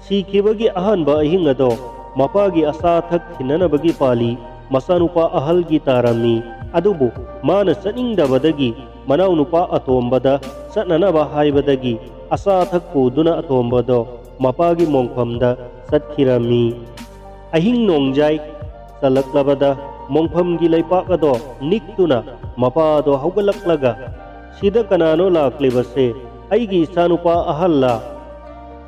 ꯁꯤꯈꯤꯕꯒꯤ ꯑꯍꯥꯟꯕ ꯑꯍꯤꯡ ꯑꯗꯣ ꯃꯄꯥꯒꯤ ꯑꯆꯥ ꯑꯊꯛ ꯊꯤꯟꯅꯅꯕꯒꯤ ꯄꯥꯂꯤ ꯃꯆꯥꯅꯨꯄꯥ ꯑꯍꯜꯒꯤ ꯇꯥꯔꯝꯃꯤ꯫ ꯑꯗꯨꯕꯨ ꯃꯥꯅ ꯆꯠꯅꯤꯡꯗꯕꯗꯒꯤ ꯃꯅꯥꯎꯅꯨꯄꯥ ꯑꯇꯣꯝꯕꯗ ꯆꯠꯅꯅꯕ ꯍꯥꯏꯕꯗꯒꯤ ꯑꯆꯥ ꯑꯊꯛ ꯄꯨꯗꯨꯅ ꯑꯇꯣꯝꯕꯗꯣ ꯃꯄꯥꯒꯤ ꯃꯣꯡꯐꯝꯗ ꯆꯠꯈꯤꯔꯝꯃꯤ꯫ ꯑꯍꯤꯡ ꯅꯣꯡꯖꯥꯏ ꯆꯜꯂꯛꯂꯕꯗ ꯃꯣꯡꯐꯝꯒꯤ ꯂꯩꯄꯥꯛ ꯑꯗꯣ ꯅꯤꯛꯇꯨꯅ ꯃꯄꯥ ꯑꯗꯣ ꯍꯧꯒꯠꯂꯛꯂꯒ, "ꯁꯤꯗ ꯀꯅꯥꯅꯣ ꯂꯥꯛꯂꯤꯕꯁꯦ? ꯑꯩꯒꯤ ꯏꯆꯥꯅꯨꯄꯥ ꯑꯍꯜꯂꯥ?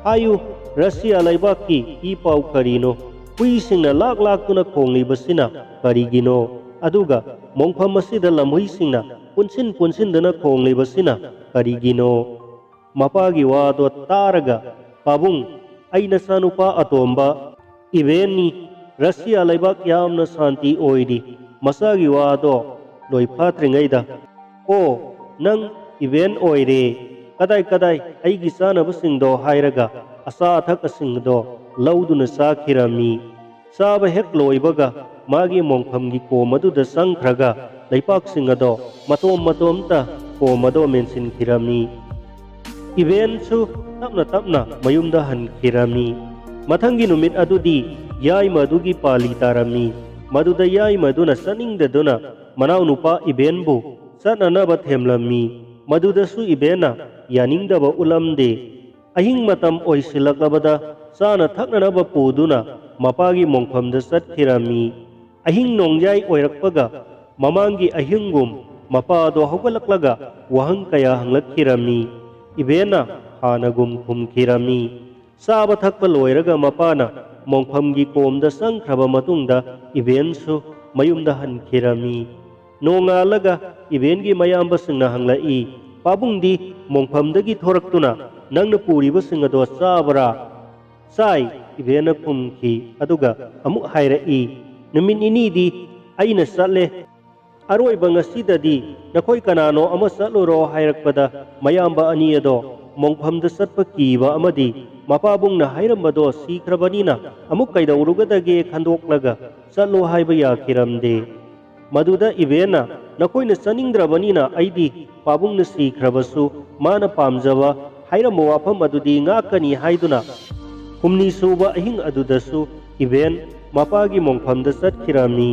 ꯍꯥꯏꯌꯨ, ꯔꯁꯤꯌꯥ ꯂꯩꯕꯥꯛꯀꯤ ꯏ ꯄꯥꯎ ꯀꯔꯤꯅꯣ? ꯍꯨꯏꯁꯤꯡꯅ ꯂꯥꯛ ꯂꯥꯛꯇꯨꯅ ꯈꯣꯡꯂꯤꯕꯁꯤꯅ ꯀꯔꯤꯒꯤꯅꯣ? ꯑꯗꯨꯒ ꯃꯣꯡꯐꯝ ꯑꯁꯤꯗ ꯂꯝꯍꯨꯏꯁꯤꯡꯅ ꯄꯨꯟꯁꯤꯟ ꯄꯨꯟꯁꯤꯟꯗꯨꯅ ꯈꯣꯡꯂꯤꯕꯁꯤꯅ ꯀꯔꯤꯒꯤꯅꯣ?" ꯃꯄꯥꯒꯤ ꯋꯥꯗꯣ ꯇꯥꯔꯒ "ꯄꯥꯕꯨꯡ, ꯑꯩ ꯅꯆꯥꯅꯨꯄꯥ ꯑꯇꯣꯝꯕ ꯏꯕꯦꯟꯅꯤ꯫ ꯔꯁꯤꯌꯥ ꯂꯩꯕꯥꯛ ꯌꯥꯝꯅ ꯁꯥꯟꯇꯤ ꯑꯣꯏꯔꯤ꯫" ꯃꯆꯥꯒꯤ ꯋꯥꯗꯣ ꯂꯣꯏ ꯐꯥꯠꯇ꯭ꯔꯤꯉꯩꯗ, "ꯑꯣ, ꯅꯪ ꯏꯕꯦꯟ ꯑꯣꯏꯔꯦ꯫ ꯀꯗꯥꯏ ꯀꯗꯥꯏ ꯑꯩꯒꯤ ꯆꯥꯅꯕꯁꯤꯡꯗꯣ?" ꯍꯥꯏꯔꯒ ꯑꯆꯥ ꯑꯊꯛꯁꯤꯡꯗꯣ ꯂꯧꯗꯨꯅ ꯆꯥꯈꯤꯔꯝꯃꯤ꯫ ꯆꯥꯕ ꯍꯦꯛ ꯂꯣꯏꯕꯒ ꯃꯥꯒꯤ ꯃꯣꯡꯐꯝꯒꯤ ꯀꯣꯝ ꯑꯗꯨꯗ ꯆꯪꯈ꯭ꯔꯒ ꯂꯩꯄꯥꯛꯁꯤꯡ ꯑꯗꯣ ꯃꯇꯣꯝ ꯃꯇꯣꯝꯇ ꯀꯣꯝ ꯑꯗꯣ ꯃꯦꯟꯁꯤꯟꯈꯤꯔꯝꯃꯤ꯫ ꯏꯕꯦꯟꯁꯨ ꯇꯞꯅ ꯇꯞꯅ ꯃꯌꯨꯝꯗ ꯍꯟꯈꯤꯔꯝꯃꯤ꯫ ꯃꯊꯪꯒꯤ ꯅꯨꯃꯤꯠ ꯑꯗꯨꯗꯤ ꯌꯥꯏꯃ ꯑꯗꯨꯒꯤ ꯄꯥꯂꯤ ꯇꯥꯔꯝꯃꯤ꯫ ꯃꯗꯨꯗ ꯌꯥꯏꯃ ꯑꯗꯨꯅ ꯆꯠꯅꯤꯡꯗꯗꯨꯅ ꯃꯅꯥꯎꯅꯨꯄꯥ ꯏꯕꯦꯟꯕꯨ ꯆꯠꯅꯅꯕ ꯊꯦꯝꯂꯝꯃꯤ꯫ ꯃꯗꯨꯗꯁꯨ ꯏꯕꯦꯟꯅ ꯌꯥꯅꯤꯡꯗꯕ ꯎꯠꯂꯝꯗꯦ꯫ ꯑꯍꯤꯡ ꯃꯇꯝ ꯑꯣꯏꯁꯤꯜꯂꯛꯂꯕꯗ ꯆꯥꯅ ꯊꯛꯅꯅꯕ ꯄꯨꯗꯨꯅ ꯃꯄꯥꯒꯤ ꯃꯣꯡꯐꯝꯗ ꯆꯠꯈꯤꯔꯝꯃꯤ꯫ ꯑꯍꯤꯡ ꯅꯣꯡꯌꯥꯏ ꯑꯣꯏꯔꯛꯄꯒ ꯃꯃꯥꯡꯒꯤ ꯑꯍꯤꯡꯒꯨꯝ ꯃꯄꯥ ꯑꯗꯣ ꯍꯧꯒꯠꯂꯛꯂꯒ ꯋꯥꯍꯪ ꯀꯌꯥ ꯍꯪꯂꯛꯈꯤꯔꯝꯃꯤ꯫ ꯏꯕꯦꯟꯅ ꯍꯥꯟꯅꯒꯨꯝ ꯈꯨꯝꯈꯤꯔꯝꯃꯤ꯫ ꯆꯥꯕ ꯊꯛꯄ ꯂꯣꯏꯔꯒ ꯃꯄꯥꯅ ꯃꯣꯡꯐꯝꯒꯤ ꯀꯣꯝꯗ ꯆꯪꯈ꯭ꯔꯕ ꯃꯇꯨꯡꯗ ꯏꯕꯦꯟꯁꯨ ꯃꯌꯨꯝꯗ ꯍꯟꯈꯤꯔꯝꯃꯤ꯫ ꯅꯣꯡꯉꯥꯜꯂꯒ ꯏꯕꯦꯟꯒꯤ ꯃꯌꯥꯝꯕꯁꯤꯡꯅ ꯍꯪꯂꯛꯏ, "ꯄꯥꯕꯨꯡꯗꯤ ꯃꯣꯡꯐꯝꯗꯒꯤ ꯊꯣꯔꯛꯇꯨꯅ ꯅꯪꯅ ꯄꯨꯔꯤꯕꯁꯤꯡ ꯑꯗꯣ ꯆꯥꯕ꯭ꯔꯥ?" "ꯆꯥꯏ," ꯏꯕꯦꯟꯅ ꯈꯨꯝꯈꯤ꯫ ꯑꯗꯨꯒ ꯑꯃꯨꯛ ꯍꯥꯏꯔꯛꯏ, "ꯅꯨꯃꯤꯠ ꯅꯤꯅꯤꯗꯤ ꯑꯩꯅ ꯆꯠꯂꯦ꯫ ꯑꯔꯣꯏꯕ ꯉꯁꯤꯗꯗꯤ ꯅꯈꯣꯏ ꯀꯅꯥꯅꯣ ꯑꯃ ꯆꯠꯂꯨꯔꯣ ꯍꯥꯏꯔꯛꯄꯗ ꯃꯌꯥꯝꯕ ꯑꯅꯤ ꯑꯗꯣ ꯃꯣꯡꯐꯝꯗ ꯆꯠꯄ ꯀꯤꯕ ꯑꯃꯗꯤ ꯃꯄꯥꯕꯨꯡꯅ ꯍꯥꯏꯔꯝꯕꯗꯣ ꯁꯤꯈ꯭ꯔꯕꯅꯤꯅ ꯑꯃꯨꯛ ꯀꯩꯗꯧꯔꯨꯒꯗꯒꯦ ꯈꯟꯗꯣꯛꯂꯒ ꯆꯠꯂꯣ ꯍꯥꯏꯕ ꯌꯥꯈꯤꯔꯝꯗꯦ꯫ ꯃꯗꯨꯗ ꯏꯕꯦꯟꯅ, "ꯅꯈꯣꯏꯅ ꯆꯠꯅꯤꯡꯗ꯭ꯔꯕꯅꯤꯅ ꯑꯩꯗꯤ ꯄꯥꯕꯨꯡꯅ ꯁꯤꯈ꯭ꯔꯕꯁꯨ ꯃꯥꯅ ꯄꯥꯝꯖꯕ ꯍꯥꯏꯔꯝꯕ ꯋꯥꯐꯝ ꯑꯗꯨꯗꯤ ꯉꯥꯛꯀꯅꯤ" ꯍꯥꯏꯗꯨꯅ ꯍꯨꯝꯅꯤ ꯁꯨꯕ ꯑꯍꯤꯡ ꯑꯗꯨꯗꯁꯨ ꯏꯕꯦꯟ ꯃꯄꯥꯒꯤ ꯃꯣꯡꯐꯝꯗ ꯆꯠꯈꯤꯔꯝꯃꯤ꯫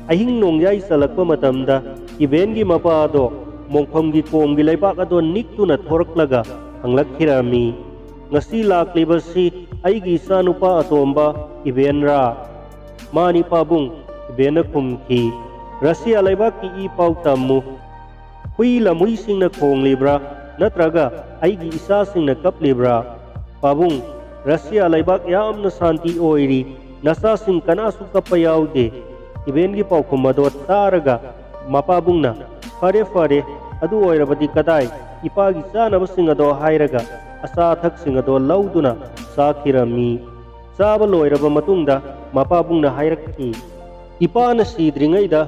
ꯑꯍꯤꯡ ꯅꯣꯡꯌꯥꯏ ꯆꯜꯂꯛꯄ ꯃꯇꯝꯗ ꯏꯕꯦꯟꯒꯤ ꯃꯄꯥ ꯑꯗꯣ ꯃꯣꯡꯐꯝꯒꯤ ꯀꯣꯝꯒꯤ ꯂꯩꯕꯥꯛ ꯑꯗꯣ ꯅꯤꯛꯇꯨꯅ ꯊꯣꯔꯛꯂꯒ ꯍꯪꯂꯛꯈꯤꯔꯝꯃꯤ, "ꯉꯁꯤ ꯂꯥꯛꯂꯤꯕꯁꯤ ꯑꯩꯒꯤ ꯏꯆꯥꯅꯨꯄꯥ ꯑꯇꯣꯝꯕ ꯏꯕꯦꯟꯔꯥ?" "ꯃꯥꯅꯤ ꯄꯥꯕꯨꯡ," ꯏꯕꯦꯟꯅ ꯈꯨꯝꯈꯤ꯫ "ꯔꯁꯤꯌꯥ ꯂꯩꯕꯥꯛꯀꯤ ꯏ ꯄꯥꯎ ꯇꯝꯃꯨ꯫ ꯍꯨꯏ ꯂꯝꯍꯨꯏꯁꯤꯡꯅ ꯈꯣꯡꯂꯤꯕ꯭ꯔꯥ, ꯅꯠꯇ꯭ꯔꯒ ꯑꯩꯒꯤ ꯏꯆꯥꯁꯤꯡꯅ ꯀꯞꯂꯤꯕ꯭ꯔꯥ?" "ꯄꯥꯕꯨꯡ, ꯔꯁꯤꯌꯥ ꯂꯩꯕꯥꯛ ꯌꯥꯝꯅ ꯁꯥꯟꯇꯤ ꯑꯣꯏꯔꯤ꯫ ꯅꯆꯥꯁꯤꯡ ꯀꯅꯥꯁꯨ ꯀꯞꯄ ꯌꯥꯎꯗꯦ꯫" ꯏꯕꯦꯟꯒꯤ ꯄꯥꯎꯈꯨꯝ ꯑꯗꯣ ꯇꯥꯔꯒ ꯃꯄꯥꯕꯨꯡꯅ, "ꯐꯔꯦ, ꯐꯔꯦ, ꯑꯗꯨ ꯑꯣꯏꯔꯕꯗꯤ ꯀꯗꯥꯏ ꯏꯄꯥꯒꯤ ꯆꯥꯅꯕꯁꯤꯡ ꯑꯗꯣ?" ꯍꯥꯏꯔꯒ ꯑꯆꯥ ꯑꯊꯛꯁꯤꯡ ꯑꯗꯣ ꯂꯧꯗꯨꯅ ꯆꯥꯈꯤꯔꯝꯃꯤ꯫ ꯆꯥꯕ ꯂꯣꯏꯔꯕ ꯃꯇꯨꯡꯗ ꯃꯄꯥꯕꯨꯡꯅ ꯍꯥꯏꯔꯛꯈꯤ, "ꯏꯄꯥꯅ ꯁꯤꯗ꯭ꯔꯤꯉꯩꯗ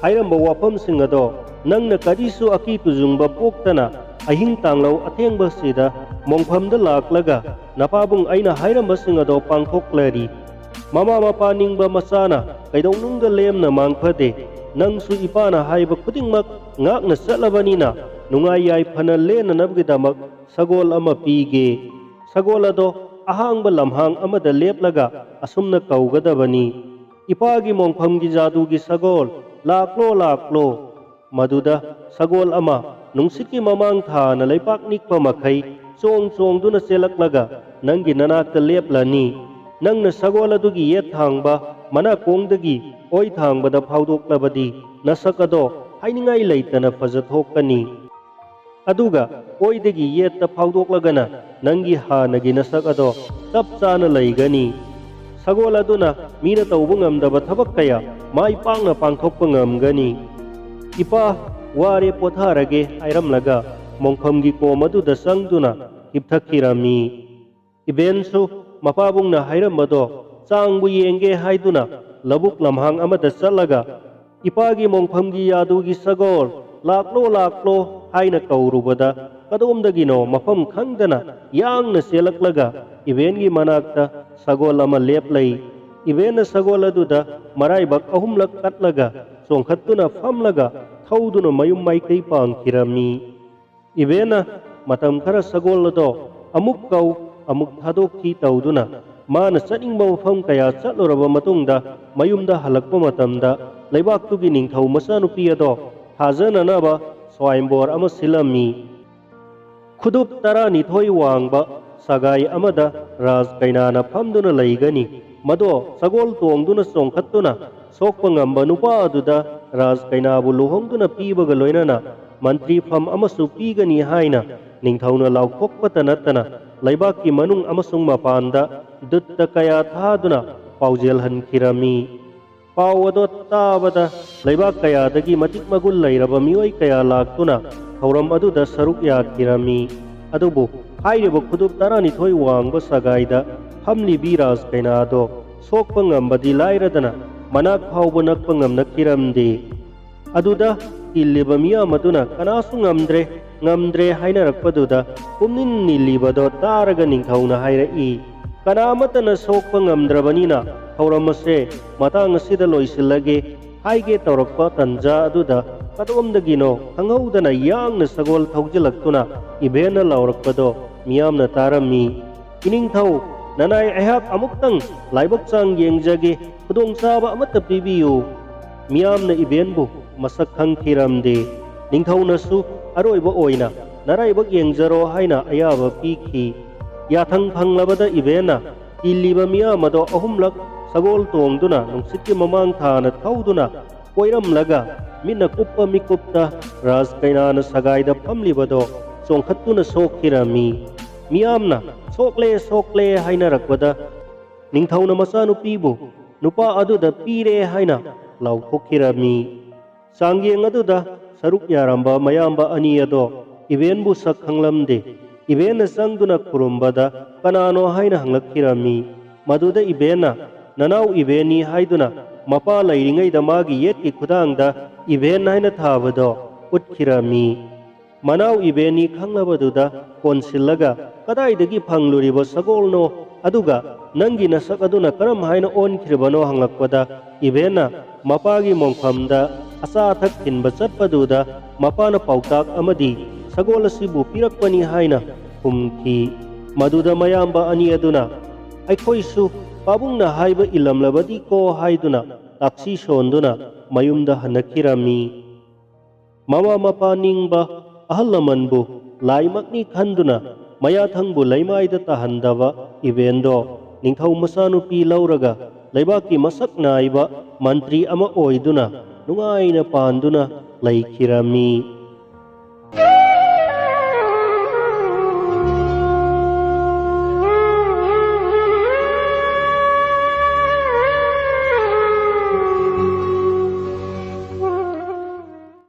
ꯍꯥꯏꯔꯝꯕ ꯋꯥꯐꯝꯁꯤꯡ ꯑꯗꯣ ꯅꯪꯅ ꯀꯔꯤꯁꯨ ꯑꯀꯤ ꯇꯨꯖꯨꯡꯕ ꯄꯣꯛꯇꯅ ꯑꯍꯤꯡ ꯇꯥꯡꯂꯧ ꯑꯊꯦꯡꯕꯁꯤꯗ ꯃꯣꯡꯐꯝꯗ ꯂꯥꯛꯂꯒ ꯅꯄꯥꯕꯨꯡ ꯑꯩꯅ ꯍꯥꯏꯔꯝꯕꯁꯤꯡ ꯑꯗꯣ ꯄꯥꯡꯊꯣꯛꯂꯔꯤ꯫ ꯃꯃꯥ ꯃꯄꯥ ꯅꯤꯡꯕ ꯃꯆꯥꯅ ꯀꯩꯗꯧꯅꯨꯡꯗ ꯂꯦꯝꯅ ꯃꯥꯡꯐꯗꯦ꯫ ꯅꯪꯁꯨ ꯏꯄꯥꯅ ꯍꯥꯏꯕ ꯈꯨꯗꯤꯡꯃꯛ ꯉꯥꯛꯅ ꯆꯠꯂꯕꯅꯤꯅ ꯅꯨꯡꯉꯥꯏ ꯌꯥꯏꯐꯅ ꯂꯦꯟꯅꯅꯕꯒꯤꯗꯃꯛ ꯁꯒꯣꯜ ꯑꯃ ꯄꯤꯒꯦ꯫ ꯁꯒꯣꯜ ꯑꯗꯣ ꯑꯍꯥꯡꯕ ꯂꯝꯍꯥꯡ ꯑꯃꯗ ꯂꯦꯞꯂꯒ ꯑꯁꯨꯝꯅ ꯀꯧꯒꯗꯕꯅꯤ, 'ꯏꯄꯥꯒꯤ ꯃꯣꯡꯐꯝꯒꯤ ꯖꯥꯗꯨꯒꯤ ꯁꯒꯣꯜ, ꯂꯥꯛꯂꯣ, ꯂꯥꯛꯂꯣ!' ꯃꯗꯨꯗ ꯁꯒꯣꯜ ꯑꯃ ꯅꯨꯡꯁꯤꯠꯀꯤ ꯃꯃꯥꯡ ꯊꯥꯅ ꯂꯩꯄꯥꯛ ꯅꯤꯛꯄ ꯃꯈꯩ ꯆꯣꯡ ꯆꯣꯡꯗꯨꯅ ꯆꯦꯜꯂꯛꯂꯒ ꯅꯪꯒꯤ ꯅꯅꯥꯛꯇ ꯂꯦꯞꯂꯅꯤ꯫ ꯅꯪꯅ ꯁꯒꯣꯜ ꯑꯗꯨꯒꯤ ꯌꯦꯠ ꯊꯥꯡꯕ ꯃꯅꯥꯀꯣꯡꯗꯒꯤ ꯑꯣꯏ ꯊꯥꯡꯕꯗ ꯐꯥꯎꯗꯣꯛꯂꯕꯗꯤ ꯅꯁꯛ ꯑꯗꯣ ꯍꯥꯏꯅꯤꯡꯉꯥꯏ ꯂꯩꯇꯅ ꯐꯖꯊꯣꯛꯀꯅꯤ꯫ ꯑꯗꯨꯒ ꯑꯣꯏꯗꯒꯤ ꯌꯦꯠꯇ ꯐꯥꯎꯗꯣꯛꯂꯒꯅ ꯅꯪꯒꯤ ꯍꯥꯟꯅꯒꯤ ꯅꯁꯛ ꯑꯗꯣ ꯆꯞ ꯆꯥꯅ ꯂꯩꯒꯅꯤ꯫ ꯁꯒꯣꯜ ꯑꯗꯨꯅ ꯃꯤꯅ ꯇꯧꯕ ꯉꯝꯗꯕ ꯊꯕꯛ ꯀꯌꯥ ꯃꯥꯏ ꯄꯥꯛꯅ ꯄꯥꯡꯊꯣꯛꯄ ꯉꯝꯒꯅꯤ꯫ "ꯏꯄꯥ, ꯋꯥꯔꯦ, ꯄꯣꯊꯥꯔꯒꯦ" ꯍꯥꯏꯔꯝꯂꯒ ꯃꯣꯡꯐꯝꯒꯤ ꯀꯣꯝ ꯑꯗꯨꯗ ꯆꯪꯗꯨꯅ ꯍꯤꯞꯊꯈꯤꯔꯝꯃꯤ꯫ ꯏꯕꯦꯟꯁꯨ ꯃꯄꯥꯕꯨꯡꯅ ꯍꯥꯏꯔꯝꯕꯗꯣ ꯆꯥꯡꯕꯨ ꯌꯦꯡꯒꯦ ꯍꯥꯏꯗꯨꯅ ꯂꯧꯕꯨꯛ ꯂꯝꯍꯥꯡ ꯑꯃꯗ ꯆꯠꯂꯒ "ꯏꯄꯥꯒꯤ ꯃꯣꯡꯐꯝꯒꯤ ꯌꯥꯗꯨꯒꯤ ꯁꯒꯣꯜ, ꯂꯥꯛꯂꯣ, ꯂꯥꯛꯂꯣ" ꯍꯥꯏꯅ ꯀꯧꯔꯨꯕꯗ ꯀꯗꯣꯝꯗꯒꯤꯅꯣ ꯃꯐꯝ ꯈꯪꯗꯅ ꯌꯥꯡꯅ ꯆꯦꯜꯂꯛꯂꯒ ꯏꯕꯦꯟꯒꯤ ꯃꯅꯥꯛꯇ ꯁꯒꯣꯜ ꯑꯃ ꯂꯦꯞꯂꯩ꯫ ꯏꯕꯦꯟꯅ ꯁꯒꯣꯜ ꯑꯗꯨꯗ ꯃꯔꯥꯏꯕꯛ ꯑꯍꯨꯝꯂꯛ ꯀꯠꯂꯒ ꯆꯣꯡꯈꯠꯇꯨꯅ ꯐꯝꯂꯒ ꯊꯧꯗꯨꯅ ꯃꯌꯨꯝ ꯃꯥꯏꯀꯩ ꯄꯥꯡꯈꯤꯔꯝꯃꯤ꯫ ꯏꯕꯦꯟꯅ ꯃꯇꯝ ꯈꯔ ꯁꯒꯣꯜ ꯑꯗꯣ ꯑꯃꯨꯛ ꯀꯧ, ꯑꯃꯨꯛ ꯊꯥꯗꯣꯛꯈꯤ ꯇꯧꯗꯨꯅ ꯃꯥꯅ ꯆꯠꯅꯤꯡꯕ ꯃꯐꯝ ꯀꯌꯥ ꯆꯠꯂꯨꯔꯕ ꯃꯇꯨꯡꯗ ꯃꯌꯨꯝꯗ ꯍꯜꯂꯛꯄ ꯃꯇꯝꯗ ꯂꯩꯕꯥꯛꯇꯨꯒꯤ ꯅꯤꯡꯊꯧ ꯃꯆꯥꯅꯨꯄꯤ ꯑꯗꯣ ꯊꯥꯖꯅꯅꯕ ꯁ꯭ꯋꯥꯏꯝꯕꯣꯔ ꯑꯃ ꯁꯤꯜꯂꯝꯃꯤ꯫ ꯈꯨꯗꯨꯞ ꯇꯔꯥꯅꯤꯊꯣꯏ ꯋꯥꯡꯕ ꯁꯒꯥꯏ ꯑꯃꯗ ꯔꯥꯖ ꯀꯩꯅꯥꯅ ꯐꯝꯗꯨꯅ ꯂꯩꯒꯅꯤ꯫ ꯃꯗꯣ ꯁꯒꯣꯜ ꯇꯣꯡꯗꯨꯅ ꯆꯣꯡꯈꯠꯇꯨꯅ ꯁꯣꯛꯄ ꯉꯝꯕ ꯅꯨꯄꯥ ꯑꯗꯨꯗ ꯔꯥꯖ ꯀꯩꯅꯥꯕꯨ ꯂꯨꯍꯣꯡꯗꯨꯅ ꯄꯤꯕꯒ ꯂꯣꯏꯅꯅ ꯃꯟꯇ꯭ꯔꯤ ꯐꯝ ꯑꯃꯁꯨ ꯄꯤꯒꯅꯤ ꯍꯥꯏꯅ ꯅꯤꯡꯊꯧꯅ ꯂꯥꯎꯊꯣꯛꯄꯇ ꯅꯠꯇꯅ ꯂꯩꯕꯥꯛꯀꯤ ꯃꯅꯨꯡ ꯑꯃꯁꯨꯡ ꯃꯄꯥꯟꯗ ꯗꯨꯠꯇ ꯀꯌꯥ ꯊꯥꯗꯨꯅ ꯄꯥꯎꯖꯦꯜꯍꯟꯈꯤꯔꯝꯃꯤ꯫ ꯄꯥꯎ ꯑꯗꯣ ꯇꯥꯕꯗ ꯂꯩꯕꯥꯛ ꯀꯌꯥꯗꯒꯤ ꯃꯇꯤꯛ ꯃꯒꯨꯟ ꯂꯩꯔꯕ ꯃꯤꯑꯣꯏ ꯀꯌꯥ ꯂꯥꯛꯇꯨꯅ ꯊꯧꯔꯝ ꯑꯗꯨꯗ ꯁꯔꯨꯛ ꯌꯥꯈꯤꯔꯝꯃꯤ꯫ ꯑꯗꯨꯕꯨ ꯍꯥꯏꯔꯤꯕ ꯈꯨꯗꯨꯞ ꯇꯔꯥꯅꯤꯊꯣꯏ ꯋꯥꯡꯕ ꯁꯒꯥꯏꯗ ꯐꯝꯂꯤꯕꯤ ꯔꯥꯖ ꯀꯩꯅꯥꯗꯣ ꯁꯣꯛꯄ ꯉꯝꯕꯗꯤ ꯂꯥꯏꯔꯗꯅ ꯃꯅꯥꯛ ꯐꯥꯎꯕ ꯅꯛꯄ ꯉꯝꯅꯈꯤꯔꯝꯗꯦ꯫ ꯑꯗꯨꯗ ꯇꯤꯜꯂꯤꯕ ꯃꯤꯌꯥꯝ ꯑꯗꯨꯅ ꯀꯅꯥꯁꯨ ꯉꯝꯗ꯭ꯔꯦ, ꯉꯝꯗ꯭ꯔꯦ ꯍꯥꯏꯅꯔꯛꯄꯗꯨꯗ ꯄꯨꯝꯅꯤꯟ ꯅꯤꯜꯂꯤꯕꯗꯣ ꯇꯥꯔꯒ ꯅꯤꯡꯊꯧꯅ ꯍꯥꯏꯔꯛꯏ, "ꯀꯅꯥ ꯑꯃꯠꯇꯅ ꯁꯣꯛꯄ ꯉꯝꯗ꯭ꯔꯕꯅꯤꯅ ꯊꯧꯔꯝ ꯑꯁꯦ ꯃꯇꯥꯡ ꯑꯁꯤꯗ ꯂꯣꯏꯁꯤꯜꯂꯒꯦ" ꯍꯥꯏꯒꯦ ꯇꯧꯔꯛꯄ ꯇꯟꯖꯥ ꯑꯗꯨꯗ ꯀꯗꯣꯝꯗꯒꯤꯅꯣ ꯈꯪꯍꯧꯗꯅ ꯌꯥꯡꯅ ꯁꯒꯣꯜ ꯊꯧꯖꯤꯜꯂꯛꯇꯨꯅ ꯏꯕꯦꯟꯅ ꯂꯥꯎꯔꯛꯄꯗꯣ ꯃꯤꯌꯥꯝꯅ ꯇꯥꯔꯝꯃꯤ꯫ "ꯏꯅꯤꯡꯊꯧ, ꯅꯅꯥꯏ ꯑꯩꯍꯥꯛ ꯑꯃꯨꯛꯇꯪ ꯂꯥꯏꯕꯛ ꯆꯥꯡ ꯌꯦꯡꯖꯒꯦ, ꯈꯨꯗꯣꯡꯆꯥꯕ ꯑꯃꯠꯇ ꯄꯤꯕꯤꯌꯨ"꯫ ꯃꯤꯌꯥꯝꯅ ꯏꯕꯦꯟꯕꯨ ꯃꯁꯛ ꯈꯪꯈꯤꯔꯝꯗꯦ꯫ ꯅꯤꯡꯊꯧꯅꯁꯨ ꯑꯔꯣꯏꯕ ꯑꯣꯏꯅ "ꯅꯔꯥꯏꯕꯛ ꯌꯦꯡꯖꯔꯣ" ꯍꯥꯏꯅ ꯑꯌꯥꯕ ꯄꯤꯈꯤ꯫ ꯌꯥꯊꯪ ꯐꯪꯂꯕꯗ ꯏꯕꯦꯟꯅ ꯇꯤꯜꯂꯤꯕ ꯃꯤꯌꯥꯝ ꯑꯗꯣ ꯑꯍꯨꯝꯂꯛ ꯁꯒꯣꯜ ꯇꯣꯡꯗꯨꯅ ꯅꯨꯡꯁꯤꯠꯀꯤ ꯃꯃꯥꯡ ꯊꯥꯅ ꯊꯧꯗꯨꯅ ꯀꯣꯏꯔꯝꯂꯒ ꯃꯤꯠꯅ ꯀꯨꯞꯄ ꯃꯤꯀꯨꯞꯇ ꯔꯥꯖ ꯀꯩꯅꯥꯅ ꯁꯒꯥꯏꯗ ꯐꯝꯂꯤꯕꯗꯣ ꯆꯣꯡꯈꯠꯇꯨꯅ ꯁꯣꯛꯈꯤꯔꯝꯃꯤ꯫ ꯃꯤꯌꯥꯝꯅ "ꯁꯣꯛꯂꯦ, ꯁꯣꯛꯂꯦ" ꯍꯥꯏꯅꯔꯛꯄꯗ ꯅꯤꯡꯊꯧꯅ ꯃꯆꯥꯅꯨꯄꯤꯕꯨ ꯅꯨꯄꯥ ꯑꯗꯨꯗ ꯄꯤꯔꯦ ꯍꯥꯏꯅ ꯂꯥꯎꯊꯣꯛꯈꯤꯔꯝꯃꯤ꯫ ꯆꯥꯡꯌꯦꯡ ꯑꯗꯨꯗ ꯁꯔꯨꯛ ꯌꯥꯔꯝꯕ ꯃꯌꯥꯝꯕ ꯑꯅꯤ ꯑꯗꯣ ꯏꯕꯦꯟꯕꯨ ꯁꯛ ꯈꯪꯂꯝꯗꯦ꯫ ꯏꯕꯦꯟꯅ ꯆꯪꯗꯨꯅ ꯈꯨꯔꯨꯝꯕꯗ ꯀꯅꯥꯅꯣ ꯍꯥꯏꯅ ꯍꯪꯂꯛꯈꯤꯔꯝꯃꯤ꯫ ꯃꯗꯨꯗ ꯏꯕꯦꯟꯅ "ꯅꯅꯥꯎ ꯏꯕꯦꯟꯅꯤ" ꯍꯥꯏꯗꯨꯅ ꯃꯄꯥ ꯂꯩꯔꯤꯉꯩꯗ ꯃꯥꯒꯤ ꯌꯦꯠꯀꯤ ꯈꯨꯗꯥꯡꯗ ꯏꯕꯦꯟ ꯍꯥꯏꯅ ꯊꯥꯕꯗꯣ ꯎꯠꯈꯤꯔꯝꯃꯤ꯫ ꯃꯅꯥꯎ ꯏꯕꯦꯟꯅꯤ ꯈꯪꯂꯕꯗꯨꯗ ꯀꯣꯟꯁꯤꯜꯂꯒ "ꯀꯗꯥꯏꯗꯒꯤ ꯐꯪꯂꯨꯔꯤꯕ ꯁꯒꯣꯜꯅꯣ? ꯑꯗꯨꯒ ꯅꯪꯒꯤ ꯅꯁꯛ ꯑꯗꯨꯅ ꯀꯔꯝ ꯍꯥꯏꯅ ꯑꯣꯟꯈ꯭ꯔꯤꯕꯅꯣ?" ꯍꯪꯂꯛꯄꯗ ꯏꯕꯦꯟꯅ ꯃꯄꯥꯒꯤ ꯃꯣꯡꯐꯝꯗ ꯑꯆꯥ ꯑꯊꯛ ꯊꯤꯟꯕ ꯆꯠꯄꯗꯨꯗ ꯃꯄꯥꯅ ꯄꯥꯎꯇꯥꯛ ꯑꯃꯗꯤ ꯁꯒꯣꯜ ꯑꯁꯤꯕꯨ ꯄꯤꯔꯛꯄꯅꯤ ꯍꯥꯏꯅ ꯈꯨꯝꯈꯤ꯫ ꯃꯗꯨꯗ ꯃꯌꯥꯝꯕ ꯑꯅꯤ ꯑꯗꯨꯅ "ꯑꯩꯈꯣꯏꯁꯨ ꯄꯥꯕꯨꯡꯅ ꯍꯥꯏꯕ ꯏꯜꯂꯝꯂꯕꯗꯤꯀꯣ" ꯍꯥꯏꯗꯨꯅ ꯇꯥꯛꯁꯤ ꯁꯣꯟꯗꯨꯅ ꯃꯌꯨꯝꯗ ꯍꯟꯅꯈꯤꯔꯝꯃꯤ꯫ ꯃꯃꯥ ꯃꯄꯥ ꯅꯤꯡꯕ ꯑꯍꯜ ꯂꯃꯟꯕꯨ ꯂꯥꯏꯃꯛꯅꯤ ꯈꯟꯗꯨꯅ ꯃꯌꯥꯊꯪꯕꯨ ꯂꯩꯃꯥꯏꯗ ꯇꯥꯍꯟꯗꯕ ꯏꯕꯦꯟꯗꯣ ꯅꯤꯡꯊꯧ ꯃꯆꯥꯅꯨꯄꯤ ꯂꯧꯔꯒ ꯂꯩꯕꯥꯛꯀꯤ ꯃꯁꯛ ꯅꯥꯏꯕ ꯃꯟꯇ꯭ꯔꯤ ꯑꯃ ꯑꯣꯏꯗꯨꯅ ꯅꯨꯡꯉꯥꯏꯅ ꯄꯥꯟꯗꯨꯅ ꯂꯩꯈꯤꯔꯝꯃꯤ꯫